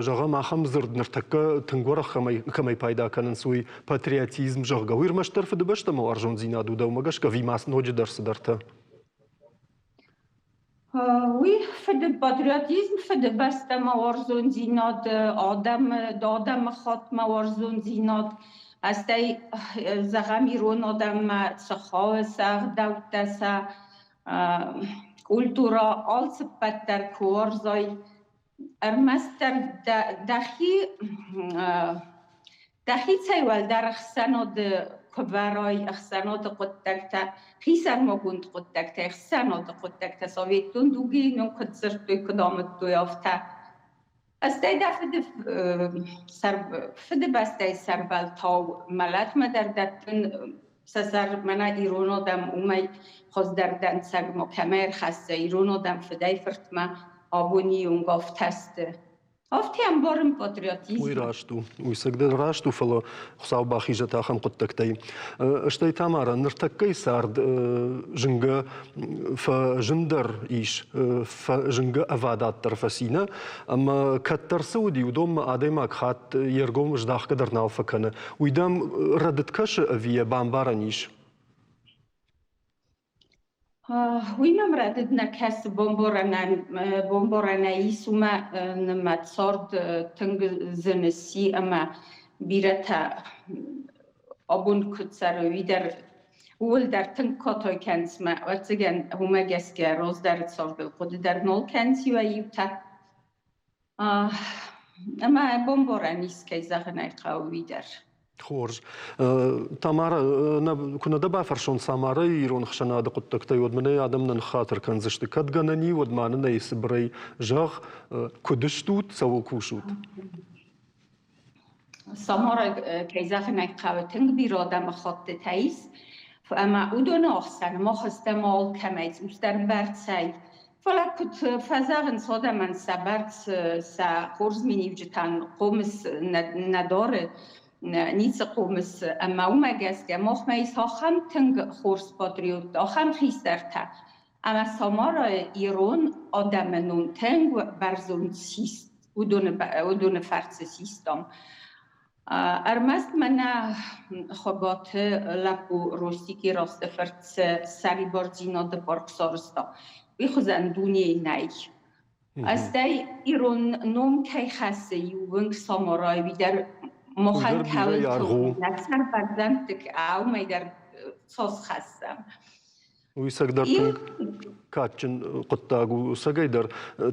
зӕгъӕм, ахӕм дзырд ныртӕккӕ тынг уӕрӕх кӕмӕй пайда кӕнынц, уый патриотизм, зӕгъгӕ, уый ӕрмӕстдӕр фыдыбӕстӕмӕ уарзондзинад у дӕумӕ гӕсгӕ ӕви ма ноджыдӕр цыдӕртӕ? Уый фыды патриотизм, фыдыбӕстӕмӕ уарзондзинад, адӕмы, адӕмы хаттмӕ уарзондзинад, стӕй, зӕгъӕм, ирон адӕммӕ цы хауы, сӕ ӕгъдӕуттӕ, сӕ культурӕ алцыппӕт дӕр куы уарзай, ӕрмӕстдӕр дӕхи дӕхицӕй уӕлдӕр ӕхсӕнады куы вӕрай, ӕхсӕнады хъуыддӕгтӕ, хисӕрмагонд хъуыддӕгтӕ, ӕхсӕнады хъуыддӕгтӕ советон дуги нын куыд дзырдтой, куыд амыдтой, афтӕ. Стӕй дӕ фыды фыдыбӕстӕйы сӕрвӕлтау мӕлӕтмӕ дӕр дӕттын сӕ сӕр мӕнӕ ирон адӕм уымӕй хуыздӕр дӕнцӕг ма кӕмӕ ӕрхӕсса ирон адӕм фыдӕй-фыртмӕ абони онг афтӕ сты. Афтӕ ӕмбарын патриотизм. Уый раст у, уый цӕгдӕр раст у, фӕлӕ Хуыцау бахизӕт ахӕм хъуыддӕгтӕй. Стӕй Тамара, ныртӕккӕйы цард зынгӕ фӕзындӕр ис, зынгӕ ӕвадатдӕр фӕци нӕ, ӕмӕ кӕддӕр цы уыди, уыдонмӕ адӕймаг хатт йе ргом здахгӕ дӕр нал фӕкӕны. Уый дӕм рӕдыд кӕсы ӕви йӕ бамбарӕн ис? Уый мӕм рӕдыд нӕ кӕсы бомборӕнӕй ис, уымӕ мӕ цард тынг зын сси ӕмӕ бирӕтӕ абон куыд цӕрой, уый дӕр ууыл дӕр тынг катай кӕнынц мӕ ӕвӕццӕгӕн уымӕ гӕсгӕ раздӕры цардыл хъуыды дӕр нал кӕнынц иуӕй-иутӕ. Ӕмӕ бомборӕн ис, кӕй зӕгъын ӕй хъӕуы, уый дӕр. Хорз. Тамара, куы нӕ дӕ бафӕрсон Самарайы ирон ӕхсӕнады хъуыддӕгтӕй, уӕд мын ӕй адӕм нӕ ныххатыр кӕндзысты. Кӕд гӕнӕн и, уӕд ма нын ӕй цыбырӕй зӕгъ, куыд стут, цӕуыл кусут? Самара, кӕй зӕгъын ӕй хъӕуы, тынг бирӕ адӕмыхаттытӕ ис, ӕмӕ уыдоны ӕхсӕн мах стӕм алкӕмӕй цъусдӕр бӕрцӕй. Фӕлӕ куыд фӕзӕгъынц адӕмӕн сӕ бӕрц, сӕ хорз миниуджытӕн хъомыс нӕ дары, ницы хъомыс, ӕмӕ уымӕ гӕсгӕ махмӕ ис ахӕм тынг хорз патриоттӕ, ахӕм хистӕртӕ, ӕмӕ Самарайы ирон адӕмы ном тынг бӕрзонд сист, уыдоны фӕрцы систам. Ӕрмӕст мӕнӕ Хуыбаты лӕппу Ростики Росты фырт цы сӕрибардзинады парк сарӕзта, уый хуызӕн дунейы нӕй. Стӕй ирон ном кӕй хӕссы иу уынг Самарайы, уый дӕр махӕн кӕуылты у, нӕ сӕрбӕрзӕндты уымӕй дӕр цас хӕссӕм. Уый цӕгдӕр тынг кадджын хъуыддаг у. Цӕгӕйдӕр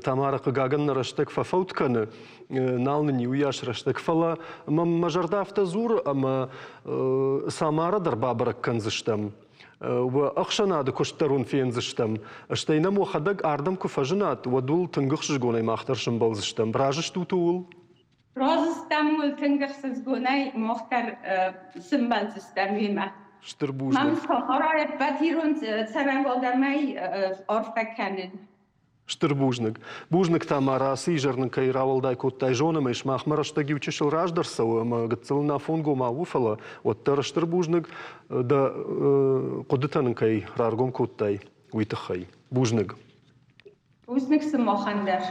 Тамара, хъыгагӕн, нӕ рӕстӕг фӕфӕуд кӕны, нал нын иуыйас рӕстӕг, фӕлӕ мӕм мӕ зӕрдӕ афтӕ дзуры, ӕмӕ Самара дӕр бабӕрӕг кӕндзыстӕм. Уӕ ӕхсӕнады куыст дӕр уын фендзыстӕм. Стӕй нӕм уӕхӕдӕг ардӕм куы фӕзынат, уӕд уыл тынг ӕхсызгонӕй мах дӕр сӕмбӕлдзыстӕм. Разы стут ууыл? Разы стӕм уыл тынг ӕхсызгонӕй, мах дӕр сӕмбӕлдзыстӕм уемӕ. Стыр бузныг. Мӕм Самарайы ӕппӕт ирон цӕрӕг адӕмӕй арфӕ кӕнын. Стыр бузныг. Бузныг, Тамара, ацы изӕр нын кӕй рауӕлдай кодтай. Зонӕм ӕй, сымахмӕ рӕстӕг иу чысыл раздӕр цӕуы ӕмӕ гыццыл нафонгомау у, фӕлӕ уӕддӕр стыр бузныг дӕ хъуыдытӕ нын кӕй раргом кодтай, уый тыххӕй. Бузныг. Бузныг сымахӕн дӕр.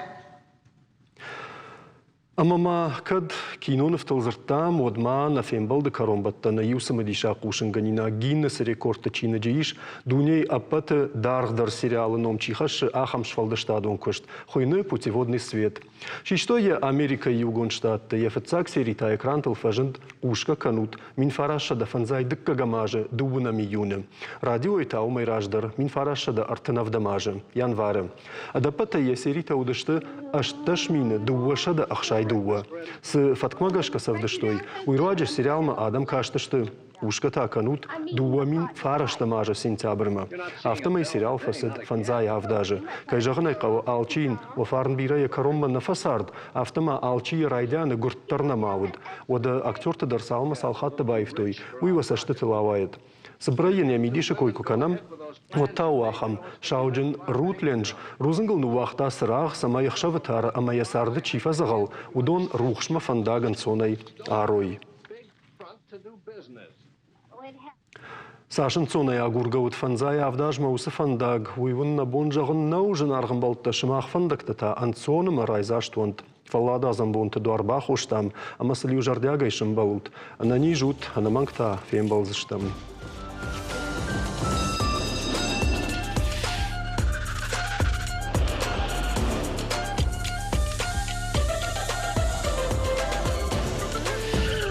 Ӕмӕ ма кӕд Кинонывтыл дзырдтам, уӕд ма нӕ фембӕлды кӕронбӕттӕны иу цымыдисаг хъусынгӕнинаг Гиннесы рекордты чиныджы ис, дунейы ӕппӕты даргъдӕр сериалы ном чи хӕссы, ахӕм сфӕлдыстадон куыст. Хуыйны «Путеводный свет». Систой йӕ Америкӕйы Иугонд Штатты, йӕ фыццаг сери та экрантыл фӕзынд «Хъусгӕ кӕнут» 1905 дыккӕгӕм азы дыууынӕм июны. Радиойы та уымӕй раздӕр 1937 азы, январы. Ӕдӕппӕтӕй йӕ серитӕ уыдысты 18 262. Цы фӕткмӕ гӕсгӕ сӕвдыстой, уый руаджы сериалмӕ адӕм кастысты Хъусгӕ та кӕнут 2009 азы сентябрмӕ. Афтӕмӕй сериал фӕцыд фӕндзай авд азы. Кӕй зӕгъын ӕй хъӕуы, алчи йын уӕ фарн бирӕ йӕ кӕронмӕ нӕ фӕцард, афтӕ ма алчи йӕ райдианы гуырд дӕр нӕма уыд. Уӕдӕ актерты дӕр цалмӕ цал хатты баивтой, уый уӕ цӕстытыл ауайӕд. Цыбырӕй йын йӕ мидисы кой куы кӕнӕм, уӕд та у ахӕм. Сауджын Рутлендж рудзынгыл ныууагъта цырагъ, цӕмӕй ӕхсӕвы тары ӕмӕ йӕ царды чи фӕдзӕгъӕл, уыдон рухсмӕ фӕндаг ӕнцонӕй арой. Цас ӕнцонӕй агургӕ уыд фӕндзай авд азмӕ уыцы фӕндаг, уый уын нӕ бон зӕгъын нӕу, зынаргъ ӕмбӕлттӕ, сымах фӕндӕгтӕ та ӕнцон ӕмӕ райдзаст уӕнт. Фӕлладуадзӕн бонты дуар бахостам ӕмӕ сыл-иу зӕрдиагӕй сӕмбӕлут. Ӕнӕниз ут, ӕнӕмӕнг та фембӕлдзыстӕм.